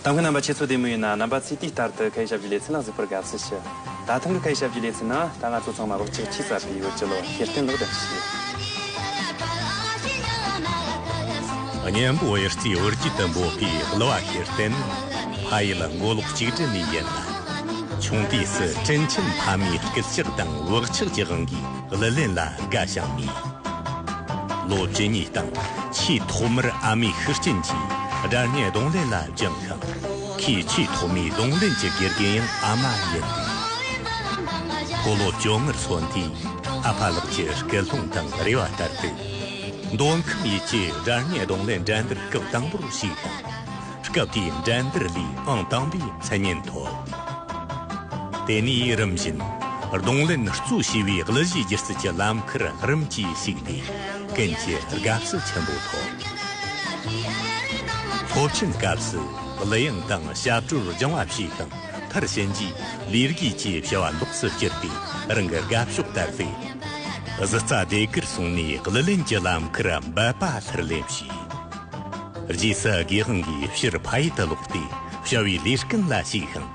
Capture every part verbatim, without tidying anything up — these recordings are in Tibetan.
ལྟད་མོ་རྣམ་པ་ཁྱེད་ཚོ་བདེ་མོ་ཡིན་ན། རྣམ་པ་ཚོས་དུས་ལྟར་དུ་ཁ་ཡི་ཞབས་ཀྱི་ལེ་ཚན་ལ་གཟིགས་པར་དགའ་བསུ་ཞུ། ད་ཐེངས་ཀྱི་ཁ་ཡི་ཞབས་ཀྱི་ལེ་ཚན་ནང་ད་ང་ཚོ་ཚང་མ་བག་ཆགས་ཆེ་ས་པའི་བོད་ཀྱི་གླུ་བ་ཤེར་བསྟན་ལགས་དང་ཞུ། གཉན་པོ་གཡུ་རྩེའི་བུ་རྒྱུད་དུ་འབོད་པའི་གླུ་བ་ཤེར་བསྟན་ནི། ཕ་ཡུལ་མགོ་ལོག་གཅིག་སྒྲིལ་ནས་ཡིན་ལ། ཆུང་དུས་སུ་དྲིན་ཆེན་ཕ་མའི་སྐུལ་ལྕག་དང་བག་ཆགས་ཀྱི་དབང་གིས་གླུ་ལེན་ལ་དགའ་ཞིང་མོས། ལོ་བཅུ་གཉིས་སྟེང་ཆེས་ཐོག་མར་ཨ་མའི་ཤུགས་རྐྱེན་གྱིས་སྒྲ་སྙན་རྡུང་ལེན་ལ་སྦྱངས་ཤིང་། ཁོས་ཆེས་ཐོག་མའི་རྡུང་ལེན་གྱི་དགེ་རྒན་ཡང་ཨ་མ་ཡིན། ཕོ་ལོ་བཅོ་ལྔར་སོན་དུས་ཨ་ཕ་ལགས་ཀྱི་སྐུལ་སློང་དང་རེ་བ་ལྟར་དུ། མདོ་ཁམས་ཡུལ་གྱི་སྒྲ་སྙན་རྡུང་ལེན་འགྲན་བསྡུར་སྐབས་དང་པོར་ཞུགས་ཤིང་། སྐབས་དེའི་འགྲན་བསྡུར་ལས་ཨང་དང་པོའི་མཚན་སྙན་ཐོབ། དེ་ནས་རིམ་བཞིན་རྡུང་ལེན་གཙོ་བྱས་པའི་གླུ་གཞས་སྒྱུ་རྩལ་གྱི་ལམ་ཁར་རིམ་གྱིས་ཞུགས་ཏེ། ཀུན་གྱི་དགའ་བསུ་ཆེན་པོ་ཐོབ། སློབ་ཆེན་སྐབས་སུ་གླུ་དབྱངས་དང་ཞབས་བྲོར་སྦྱང་བ་བྱས་ཤིང་། མཐར་ཕྱིན་རྗེས་ལས་བགོས་ཀྱི་བྱ་བ་ལོགས་སུ་བསྐྱུར་ཏེ། རང་གི་དགའ་ཕྱོགས་ལྟར་དུ་གཟི་རྩ་ཟློས་གར་སོང་ནས་གླུ་ལེན་གྱི་ལམ་ཁར་འབད་པ་ལྷུར་ལེན་བྱས། རྗེས་སུ་དགེ་དབང་གིས་ཕྱིར་ཕ་ཡུལ་དུ་ལོག་སྟེ་བྱ་བའི་ལས་སྐལ་ལ་ཞུགས་ཤིང་།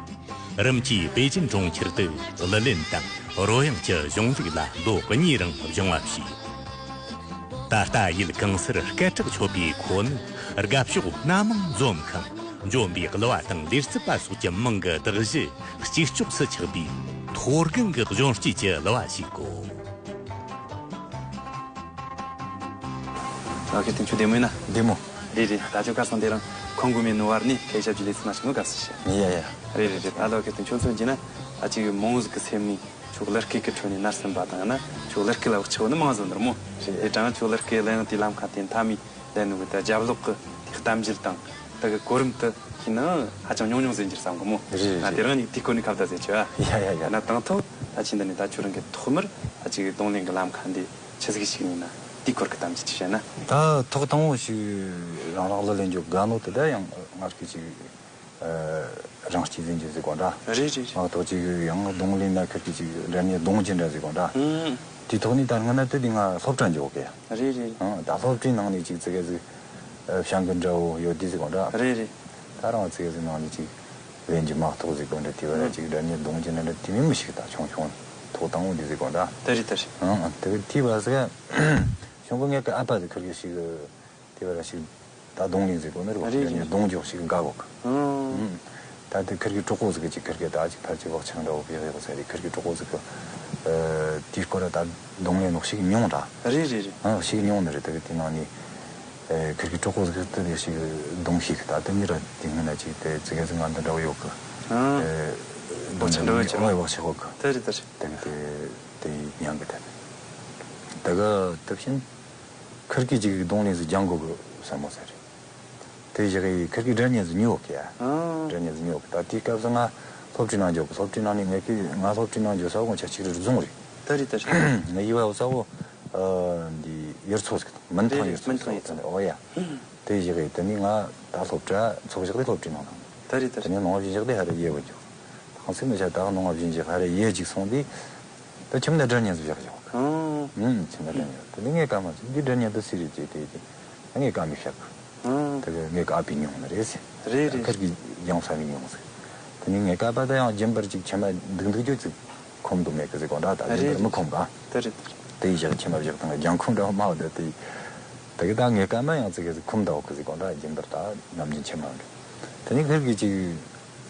རིམ་གྱིས་པེ་ཅིན་གྲོང་ཁྱེར་དུ་གླུ་ལེན་དང་རོལ་དབྱངས་ཀྱི་གཞུང་ལུགས་ལ་ལོ་གཉིས་རིང་སྦྱང་བ་བྱས། ད་ལྟ་ཡུལ་གང་སར་སྐད་གྲགས་ཆོད་པའི་ཁོ་ནི་དགའ་ཕྱོགས་སྣ་མང་འཛོམས་ཤིང་། འཇོན་པའི་གླུ་བ་དང་ལས་རྩིད་པ་སོགས་ཀྱི་མིང་གི་གདགས་གཞི་གཅིག་ལྕོགས་སུ་ཆགས་པའི་མཐོ་སྒང་གི་གཞོན་སྐྱེས་ཀྱི་གླུ་བ་ཞིག་གོ། ལགས། ཁྱེད་དང་ཁྱོད་བདེ་མོ་ཡིན་ན། བདེ་མོ། རེད་རེད། ད་ཁྱོད་གར་སོང་དེ་རིང་ཁོང་གོ་མེད་ནོ་བར་ནས་ཁ་ཡི་ཞབས་ཀྱི་ལེ་ཚན་ན་ཞིག་ནོ་དགའ་བསུ་ཞུ། ཡ་ཡ། རེད་རེད་རེད། ད་ལོ་ཁྱེད་དང་ཁྱོད་ཚོ་འཇིན་ན་ད་ཅིག་མོ་ཟིག་གི་སེམས་ནས་ཁྱོད་གླུ་སྐད་ཀྱི་ཁྲོད་ནས་ནར་སོན་པ་དང་ཡང་ན་ཁྱོད་གླུ་སྐད་ལ་བག་ཆགས་ནི་མང་ཟིག་ནོ་མོ། རེད། དེ་དྲང་ཁྱོད་གླུ་སྐད་ལ་ཡང་དེ་ལམ་ཁ་དེ་མཐའ་མའི་ལེན་ནོ་གི་ད་རྒྱབ་ལོགས་གི་དེ་གཏམ་རྒྱུད་དང་ད་གི་གོ་རིམ་དུ་ཁྱེད་ནི་ཧ་ཅང་ཉུང་ཉུང་ཟིག་འགྱུར་བསམ་གི་མོ། རེད་རེད། ང་དེ་རིང་ནས་དེའི་སྐོར་ནས་ཁ་བརྡ་ཟེར་ཆོག་ཨ། ཡ་ཡ་ཡ། ན་དང་ཐོག་ད་ཕྱིན་ད་ནས་ད་ཁྱོད་རང་གི་ཐོག་མར་ད་ཅིག་རྡུང་ལེན་གི་ལམ་ཁ་འདི་ཆི་ཟིག་ཞིག་ཡིན་ན་དེའི་སྐོར་གི་གཏམ་རྒྱུད་ཅིག་བཤད་ན། ད་ཐོག་དང་པོ་ཞིག་རང་རང་གླུ་ལེན་རྒྱུ་དགའ་ནོ་དེ་ད་ཡང་ང་རང་གི་ཅིག་ཨ་རང་སྐྱེས་ཟིན་རྒྱུ་ཟིག་གོ་འདྲ། རེད་རེད་རེད། མ་གཏོགས་ཅིག་ཡང་རྡུང་ལེན་ན་ཁིར་གི་ཅིག་སྒྲ་སྙན་རྡུང་རྒྱུ་འདྲ་ཟིག་གོ་འདྲ། ཨང་། དེའི་ཐོག་ནས་ད་སྔ་ན་དེ་དེ་ང་སློབ་གྲྭ་འཇོག་གི། རེད་རེད། ཨང་། ད་སློབ་གྲྭའི་ནང་ནས་ཅིག་ཙི་གེ་ཟིག་ཨ་བྱ་འགུལ་འདྲ་བོ་ཡོད་དེ་ཟིག་གོ་འདྲ། རེད་རེད། ད་རང་ཙི་གེ་ཟིག་ནང་ནས་ཅིག་ལེན་རྒྱུ་མ་གཏོགས་ཟིག་གོ་འདྲ། དེ་བ་ར་ཨང་། ཅིག་སྒྲ་སྙན་རྡུང་རྒྱུ་འདྲ་འདྲ་དེ་མིན་མི་ཞིག་ད་ཆུང་ཆུང་ཐོག་དང་པོ་འདི་ཟིག་གོ་འདྲ། དེ་རེད་དེ་རེད། ཨང་། དེ་དེ་བ་ཟིག་གཞུང་གི་ངེད་ཀྱི་ཨ་ཕ་དེ་ཁིར་གི་ཞིག་དེ་བ་ར་ཞིག་ད་རྡུང་ལེན་ཟིག་གོ་ནི་རེད་བ། རེད་རེད། རྡུང་རྒྱུ་ཞིག་དགའ་གོ་གི། ཨང་། ཨང་། ད་དེ་ཁིར་གི་གྲོགས་པོ་ཟིག་གི་ཅིག་ཁིར་གི་ད་ཅིག་ཕལ་ཆེར་བག་ཆགས་འདྲ་བོ་བེ་ཡོད་ཟེར་རེད། ཁིར་གི་གྲོགས་པོ་ཟིག་གི་ཨ་དེའི་སྐོར་ར་ད་རྡུང་ལེན་ནོ་ཞིག་མྱོང་འདྲ། རེད་རེད་རེད། ཨང་། ཞིག་མྱོང་ནི་རེད། དེ་གི་དེ་ནང་ནས་ཨ་ཁིར་གི་གྲོགས་པོ་ཟིག་གི་དེ་ཞིག་རྡུང་ཤེས་གི། ད་དེ་ནི་ར་དེ་སྔོན་ན་ཅིག་དེ་ཙི་གེ་ཟིག་ང་འདི་འདྲ་བོ་ཡོད་གི། ཨང་། ཨ་བག་ཆགས་འདྲ་བོ་ཅིག་ར། ཨོ་བག་ཆགས་ཡོད་གི། དེ་རེད་དེ་རེད། དེ་གི་དེ་དེ་མྱང་གི་དེ་དེ་གི་དེ་བཞིན། ཁིར་གིས་ཅིག་རྡུང་ལེན་ཟིག་སྦྱང་དགོས་གི་བསམ་མོ་ཟེར། དེ་བཞག་གི་ཁིར་གིས་སྒྲ་སྙན་ཟིག་ཉོ་གི་ཡ། ཨང་། སྒྲ་སྙན་ཟིག་ཉོ་གི། ད་དེའི་སྐབས་སུ་ང་སློབ་གྲྭའི་ནང་འཇོག་གི། སློབ་གྲྭའི་ནང་ནས་ངེད་ཀྱི་ང་སློབ་གྲྭའི་ནང་འཇོག་ས་དགོང་ཆ་ཆིག་རེར་རྫོང་རེད། དེ་རེད་དེ་རེད། ངའི་ཡུལ་བ་ས་བོ་ཨ་འདི་ཡུལ་ཚོ་ཟིག་མུན་ཐང་ཡུལ་ཚོ་ཟིག་མུན་ཐང་ཡུལ་ཚོ། ཨོ་ཡ། ཨང་། དེ་བཞག་གི་དེ་ནས་ང་ད་སློབ་གྲྭ་ཚོགས་བཞག་དེ་སློབ་གྲྭའི་ནང་དང་། དེ་རེད་དེ་དེ་རེད། ནས་ནང་བཞིན་བཞག་དེ་ཧ་རེ་ཡེ་བ་འཇོག། ཐང་སེ་མི་ཤ་ད་ནང་བཞིན་བཞག་ཧ་རེ་ཡེ་ཅིག་སོང་དུས། ད་ཁྱིམ་ནས་སྒྲ་སྙན་ཟིག་བཞག་བཞག་གི། ཨང་། ཨང་། ཁྱིམ་ནས་སྒྲ་སྙན། དེ་ནས་ངའི་ཀ་མ་ཟིག་འདི་སྒྲ་སྙན་དུ་སུ་རེད་ཅེས་དེ་དེ་ངའི་ཀ་མི་བཞག་གི། ཨང་། དེ་གི་ངའི་ཀ་ཨ་ཕས་ཉོས་ནི་རེད་ཟེར། རེད་རེད། ཁིར་གིས་སྦྱངས་ས་ནས་ཉོས་ཟིག། དེ་ནས་ངའི་ཀ་པ་ད་ཡང་རྒྱུན་པར་ཅིག་ཁྱིམ་མ་འདུག་འདུག་རྒྱུ་ཅིག་ཁོམ་དུ་མེད་གི་ཟེར་གོ་འདྲ། ད་རེད་རྒྱུན་པར་རེད། མི་ཁོམ་ག། དེ་རེད་དེ་རེད། དེ་ཡི་ཞག་ཁྱིམ་མ་བཞག་དང་ལྗང་ཁུ་འདྲ་བོ་མ་བ་འདི་དེ། དེ་གི་ད་ངའི་ཀ་མ་ཡང་ཙི་གེ་ཟིག་ཁོམ་ད་འོག་གི་ཟེར་གོ་འདྲ། རྒྱུན་པར་ད་ནམ་རྒྱུན་ཁྱིམ་མ་འདྲ། དེ་ནས་ཁིར་གིས་ཅིག་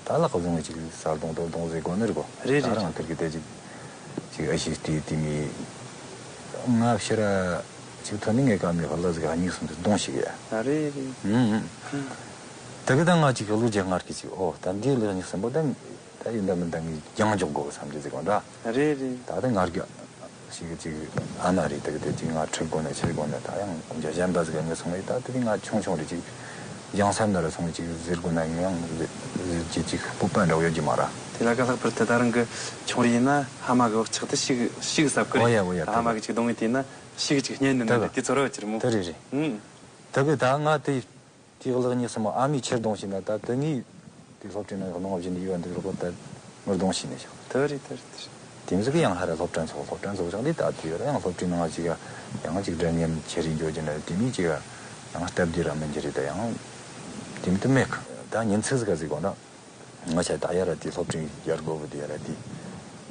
ད་ལག་བཟུང་བའི་ཅིག་ས་རྡུང་རྡོ་རྡུང་ཟེར་གོ་ནི་རེད་གོ། རེད་རེད། ད་རང་ཁིར་གི་དེ་ཅིག་ཅིག་ཨ་ཞིག་དེ་དེ་མི་ང་ཕྱིར་ཅིག་ཐོན་ནི་ངའི་ཀ་མི་ཧ་ལ་ཟིག་ཨ་གཉིས་གསུམ་དུ་རྡུང་ཞིག་ཡ། ཨ་རེད་རེད། ཧུམ་ཧུམ། དེ་གི་ད་ང་ཅིག་གི་ལུག་རྒྱག་ངར་གི་ཅིག་ཨོ་ད་འདི་ལུག་གཉིས་གསུམ་པོ་ད་ད་ཡིན་ད་མིན་ད་ངས་རྒྱང་འཇོག་དགོ་བསམ་གི་ཟིག་གོ་འདྲ། རེད་རེད། ད་ད་ངར་གི་ཞིག་ཅིག་ཨ་མ་རེད། དེ་གི་དེ་ཅིག་ང་ཁྲིད་དགོས་ན་ཁྱེར་དགོས་ན་ད་ཡང་འཇའ་གཞན་པ་ཟིག་ངས་སོང་ངས་ད་དེ་ང་ཆུང་ཆུང་རེད། ཅིག་ཡང་སེམས་ན་ར་སོང་ངས་ཅིག་ཟེར་དགོས་ན་ཡང་ཟེར་ཟེར་གྱི་ཅིག་སྤོབས་པ་འདྲ་བོ་ཡོད་ཀྱི་མ་ར། དེ་ལ་ག་ལྷག་པར་དུ་ད་རང་གི་ཆུང་རེ་ཡིན་ན་ཕ་མ་གི་བག་ཆགས་དེ་ཤིག་ཤིག་ཟབ་གི་རེད། ཨོ་ཡ་ཨོ་ཡ། ད་ཕ་མ་གི་ཅིག་གདོང་ངེས་དེ་ན་ཤིག་ཅིག་བརྙན་ནི་ད་ནི་དེ་ཚོར་བ་ཅིར་མོ། དེ་རེད་རེད། ཨུམ། དེ་གི་ད་ང་དེ། དེའི་གླུ་གཉིས་སམ་ཨ་མའི་ཕྱིར་གཏོང་བྱས་ན་ད་དེ་ངས་དེ་སློབ་གྲྭའི་ནང་གནང་བཞིན་ཡོད་འདུག་རོགས་ད་ངར་གདོང་བྱས་ནས་བཞག། དེ་རེད་དེ་རེད་དེ་རེད། དེ་མི་ཟིག་གི་ཡང་ཧ་ར་སློབ་གྲྭ་འཚོགས། སློབ་གྲྭ་འཚོགས་བཞག་དེ་ད་དེ་ཡོད་ར་ཡང་སློབ་གྲྭའི་ནང་ཅིག་ཡང་ཅིག་སྒྲ་སྙན་ཆེ་རིགས་འཇོག་རྒྱུ་ན་དེ་མི་ཅིག་ཡང་སྟབས་བདེ་ར་མི་འགྱུར་རེད། ད་ཡང་དེ་མི་དེ་མེད་གི། ད་ཉིན་ཚིགས་ཟིག་ག་ཟིག་གོ་ན། ང་ཆ་ད་ཡ་ར་དེ་སློབ་གྲྭའི་ཡར་སྒོ་བུ་དེ་ཡ་ར་དེ་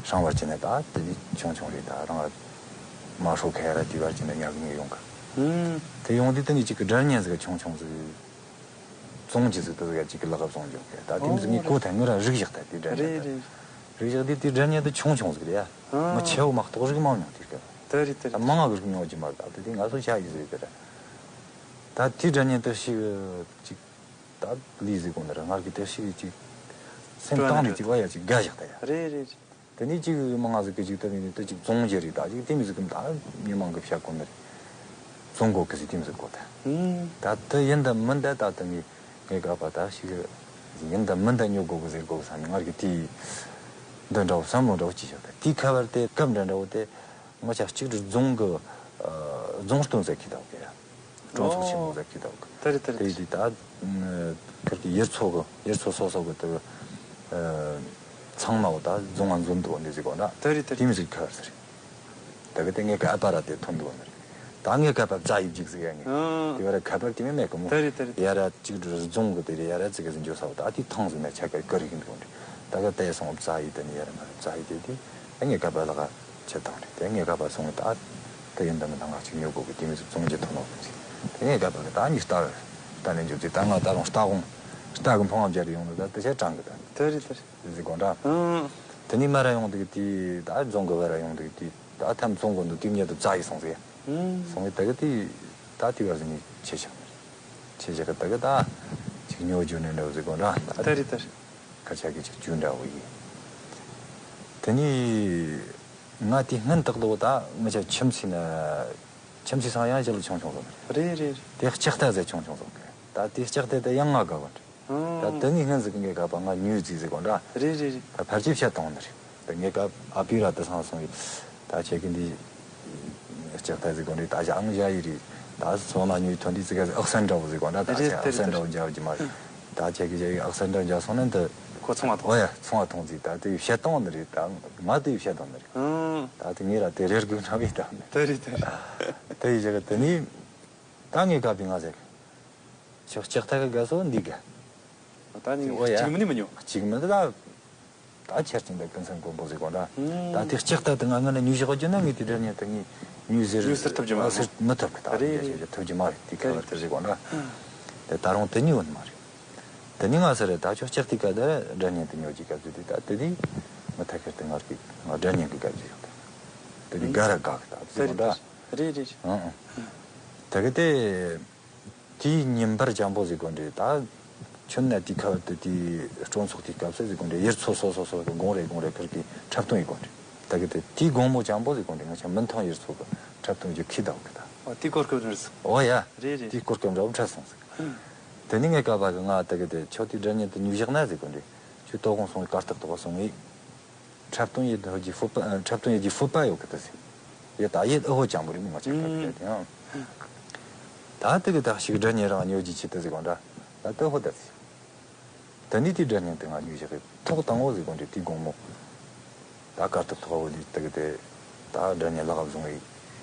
ཧྲང་བར་གྱི་ནས་ད་དེ་ཆུང་ཆུང་རེད། ད་རང་ལ་མ་ཧྲོ་ཁ་ཡ་ར་དེ་བར་གྱི་ནས་ཉག་ཉེ་ཡོང་ག་ཧུམ། དེ་ཡོང་དུས་དེ་ནས་གཅིག་གི་སྒྲ་སྙན་ཟིག་ག་ཆུང་ཆུང་ཟིག་བཙོང་གྱི་ཟིག་དེ་ཟིག་ག་གཅིག་གི་ལག་བཙོང་འཇོག་གི། ད་དེ་མི་ཟིག་ངས་གོ་ཐལ། ངས་ར་རིག་བཞག་ཐལ་དེ་སྒྲ་སྙན་དེ། རེད་རེད། རིག་བཞག་དུས་དེ་སྒྲ་སྙན་དེ་ཆུང་ཆུང་ཟིག་རེད་ཡ། ང་ཆེ་བོ་མ་གཏོགས་རིག་མ་མྱོང་དེ་སྐབས། དེ་རེད་དེ་རེད། ད་མང་ང་གི་རིག་མྱོང་གི་མ་རེད། ད་དེ་དེ་ང་ཚོ་བྱ་ཡི་ཟིག་རེད་དེ་ར། ད་དེ་སྒྲ་སྙན་དེ་ཞིག་གཅིག་ད་ལུས་ཟིག་གོ་ནི་རེད། ང་གི་དེ་ཞིག་ཅིག་སེམས་བཏང་ནས་ཅིག་བ་ཡ་ཅིག་དགའ་བཞག་ད་ཡ། རེད་རེད། དེ་ནས་ཅིག་མང་ང་ཟིག་གི་ཅིག་ད་ནི་དེ་ཅིག་བཙོང་རྒྱུ་རེད། ད་ཅིག་དེ་མི་ཟིག་གི་ད་མི་མང་གི་བཤད་གོ་ནི་རེད། བཙོང་གོ་གི་ཟིག་དེ་མི་ཟིག་གོ་ད། ཧུམ། ད་དེ་ཡིན་ད་མིན་ད་ད་དེ་ངས་ངས་ག་པ་ད་ཞིག་ཡིན་ད་མིན་ད་ཉོ་གོ་གི་ཟེར་གོ་གི་ས་ནི་ང་གི་དེ་འདི་འདྲ་བོ་བསམ་བློ་འདྲ་བོ་ཅིག་བཞག་ད། དེའི་ཁ་བར་དེ་སྐབས་འདྲ་འདྲ་བོ་དེ། ང་ཆ་གཅིག་སྒྲིལ་རྫོང་གི་རྫོང་སྟོན་ཟེར་གི་འདུག་གི། གྲོང་ཚོ་ཆེན་མོ་ཟེར་གི་འདུག་གི། དེ་རེད་དེ་རེད། དེ་དེ་ད་ཁིར་གི་ཡུལ་ཚོ་གི་ཡུལ་ཚོ་སོ་སོ་གི་དེ་ཚང་མ་འོ་ད་རྫོང་ང་འཛོམས་འདུག་འདི་ཟིག་གོ་ན། དེ་རེད་དེ་རེད། དེ་མི་ཟིག་ཁ་ཟེར། ད་གི་དེ་ངས་ག་ཨ་པ་ར་དེ་ཐོན་འདུག་ནི་རེད། ད་ངས་ག་པ་བཙའ་ཡིབ་ཅིག་ཟིག་ཡ་ངས། ཨང་། དེ་བ་ར་ཁ་པར་དེ་མེད་མེད་གི་མོ། དེ་རེད་དེ་རེད། ཡ་ར་གཅིག་སྒྲིལ་རྫོང་གི་དེ་རེད། ཡ་ར་ཙི་གི་ཟིག་འཇོ་ས་བ་ད་དེ་ཐང་ཟིག་ན་ཆ་ག་གི་རིག་འདུག་ནི་རེད། ད་གི་དེ་སོང་བཙའ་ཡིབ་དེ་ནི་ཡ་ར་ང་ར་བཙའ་ཡིབ་དེ་དེ། ད་ངས་ག་པ་ལ་ག་ཆེ་བཏང་རེད། དེ་ངས་ག་པ་སོང་ད། དེ་ཡིན་ད་མི་ད་ང་ཅིག་ཉོ་དགོས་གི། དེ་མི་ཚོ་བཙོང་རྒྱུ་ཐོན་ནོ་ཟིག་དེ་ངས་ག་པ་གི་ད་ཉི་ལྟ་ལྟ་ནས་འཇོག་དེ། ད་ང་ད་རུང་ལྟ་དགོང་ལྟ་གི་འཕོང་བ་སྦྱར་ཡོང་ནོ་ད་དེ་ཆ་གྲང་གི་ད། དེ་རེད་དེ་རེད། དེ་ཟིག་དགོང་གྲང་། ཨང་། དེ་ནས་མ་ར་ཡོང་དུས་དེ་ད་རྫོང་གི་བ་ར་ཡོང་དུས་དེ་ད་ཐམ་བཙོང་གི་འདུག་དེ་མྱི་དུ་བཙའ་ཡི་སོང་ཟིག་ཨང་། སོང་ཡི་ད་གི་དེ་ད་དེ་བར་ཟིག་ནས་ཆེ་ཆག་ཆེ་ཆག་གི་ད་གི་ད་ཅིག་ཉོ་རྒྱུ་ནས་འདྲ་བོ་ཟིག་དགོང་གྲང་ད། དེ་རེད་དེ་རེད། སྐད་ཆ་གི་ཅིག་རྒྱུ་འདྲ་བོ་ཡིན། དེ་ནས་ང་དེ་སྔན་ཏག་ཏག་ད་ང་ཅག་ཁྱིམ་མཚེས་ན། ཁྱིམ་མཚེས་སང་ཡང་ཞི་ལུ་ཆུང་ཆུང་ཟིག་རེད། རེད་རེད། དེ་ལྕགས་རྟ་ཟེར་ཆུང་ཆུང་ཟིག་གི། ད་དེ་ལྕགས་རྟ་དེ་ཡང་ང་དགའ་བ་འདྲ། ཨང་། ད་དེ་ནས་སྔན་ཟིག་གི་ངས་ག་པ་ང་ཉོས་རྩིས་ཟིག་གོ་འདྲ། རེད་རེད་རེད། ད་ཕལ་ཆེར་བཤད་བཏང་ནི་རེད། ད་ངས་ག་ཨ་པི་ར་དེ་སང་སོང་ཡི། ད་ཁྱེད་ཀྱི་འདི་ལྕགས་རྟ་ཟིག་གོ་འདྲ། ད་ཞག་ཨང་བཞག་ཡི་རེད། ད་སོ་ན་ཉོས་ཐོན་དུས་ཙི་ག་ཨག་སན་འདྲ་བོ་ཟིག་གོ་འདྲ། ད་རེད་ཁྱེད་ཨག་སན་འདྲ་བོ་འཇལ་གི་མ་རེད། ད་ཁྱེད་ཀྱི་ཞག་ཨག་སན་འདྲ་བོ་འཇལ་སོང་ན་འདི། ཁོ་ཚང་མ་ཐོངས། ཨོ་ཡ་ཚང་མ་ཐོངས་རྩིས། ད་དེ་བཤད་བཏང་ནི་རེད། ད་ང་དེ་བཤད་བཏང་ནི་རེད། ཨང་། ད་དེ་ངས་ར་དེ་རེར་དགོས་ན་བས་བཏང་ནི། དེ་རེད་དེ་རེད། དེ་ཡི་ཞག་དེ་ནས་ད་ངས་ག་པའི་ང་ཟེར། ཆག་ཆག་ཐག་གི་དགའ་སོ་འདི་དགའ། ད་ནི་ཨོ་ཡ། གཅིག་མིན་ནི་མི་ཉོ། གཅིག་མིན་ད། ད་ཆ་རྐྱེན་དང་ཀུན་སེམས་དཀོན་པོ་ཟིག་གོ་འདྲ། ད་དེ་ལྕགས་རྟ་དེ་ང་ང་ན་ཉོས་བཞག་རྒྱུ་ན་ངས་དེ་སྒྲ་སྙན་དེ་ངས་ཉོས་ཟེར། ཉོས་ཟེར་ཐུབ་རྒྱུ་མ་རེད། ཟེར་མི་ཐུབ་གི། ད་རེད་རེད། ཐུབ་རྒྱུ་མ་རེད། དེ་ཁ་བར་དེ་ཟིག་གོ་འདྲ། དེ་ད་རུང་དེ་ཉོས་ཡོད་མ་རེད། དེ་ནི་ང་ཟེར་རེད། ད་ཁྱོད་ལྕགས་རྟའི་ཀ་དེ་སྒྲ་སྙན་དེ་ཉོ་རྒྱུ་ག་ཚོད་དེ་ད་དེ་དེ་མི་ཐད་ཁར་དེ་ང་རྒྱུ་ང་སྒྲ་སྙན་གི་ག་ཚོད་ཡོད་ད། དེ་དེ་ག་ར་ག་གི་ད་ཟིག་གོ་འདྲ། རེད་རེད། ཨང་ཨང་། དེ་གི་དེ། དེའི་ཉིན་པར་འཇམ་པོ་ཟིག་གོ་འདྲ། ད་ཁྱོད་ན་དེའི་ཁ་བར་དུ་དེའི་སྤྲོ་ཚོགས་དེའི་སྐབས་སུ་ཟིག་གོ་འདྲ། ཡུལ་ཚོ་སོ་སོ་སོ་གི་དགོང་རེ་དགོང་རེ་ཁུར་གི་འཁྲབ་སྟོན་ཡི་གོ་འདྲ། ད་གི་དེ་དེའི་དགོང་མོ་འཇམ་པོ་ཟིག་གོ་འདྲ། ང་ཆ་མུན་ཐང་ཡུལ་ཚོ་གི་འཁྲབ་སྟོན་རྒྱུ་ཁི་ད་གི་ད། ཨོ་དེའི་སྐོར་སྐབས་རེད་ཟིག་ཨོ་ཡ། རེད་རེད། དེའི་སྐོར་སྐབས་འདྲ་བོ་འཁྲབ་སོང་ཟིག་དེ་ནི་ངས་ཀ་བ་གི་ང་ད་གི་དེ་ཁྱོད་དེའི་སྒྲ་སྙན་དེ་ཉོས་བཞག་ན་ཟིག་གོ་འདྲ། ཁྱོད་དོ་དགོང་སོང་གི་གར་སྟེགས་ཐོག་སོང་ངས། འཁྲབ་སྟོན་ཡེད་ཧོ་ཀྱི་ཧྥུ་པ། འཁྲབ་སྟོན་ཡེད་ཀྱི་ཧྥུ་པ་ཡོད་གི་ད་ཟེར། ཡེད་ད་ཡེད་ཨ་ཧོ་ཅང་པོ་རེད་མོ་ང་ཅག་ཁ་ཁ་དེ་ཡང་། ད་དེ་གི་ད་ཞིག་སྒྲ་སྙན་རང་ཉོ་རྒྱུ་ཆེད་དུ་ཟེར་གོ་འདྲ། ད་དེ་ཧོ་ད་ཟེར། ད་ནི་དེ་སྒྲ་སྙན་དེ་ང་ཉོས་བཞག་གི་ཐོག་དང་བོ་ཟེར་གོ་འདྲ། དེ་དགོང་མོ་ད་གར་སྟེགས་ཐོག་བོ་ལི་དེ་གི་དེ་ད་སྒྲ་སྙན་ལག་བཟུང་ཡི།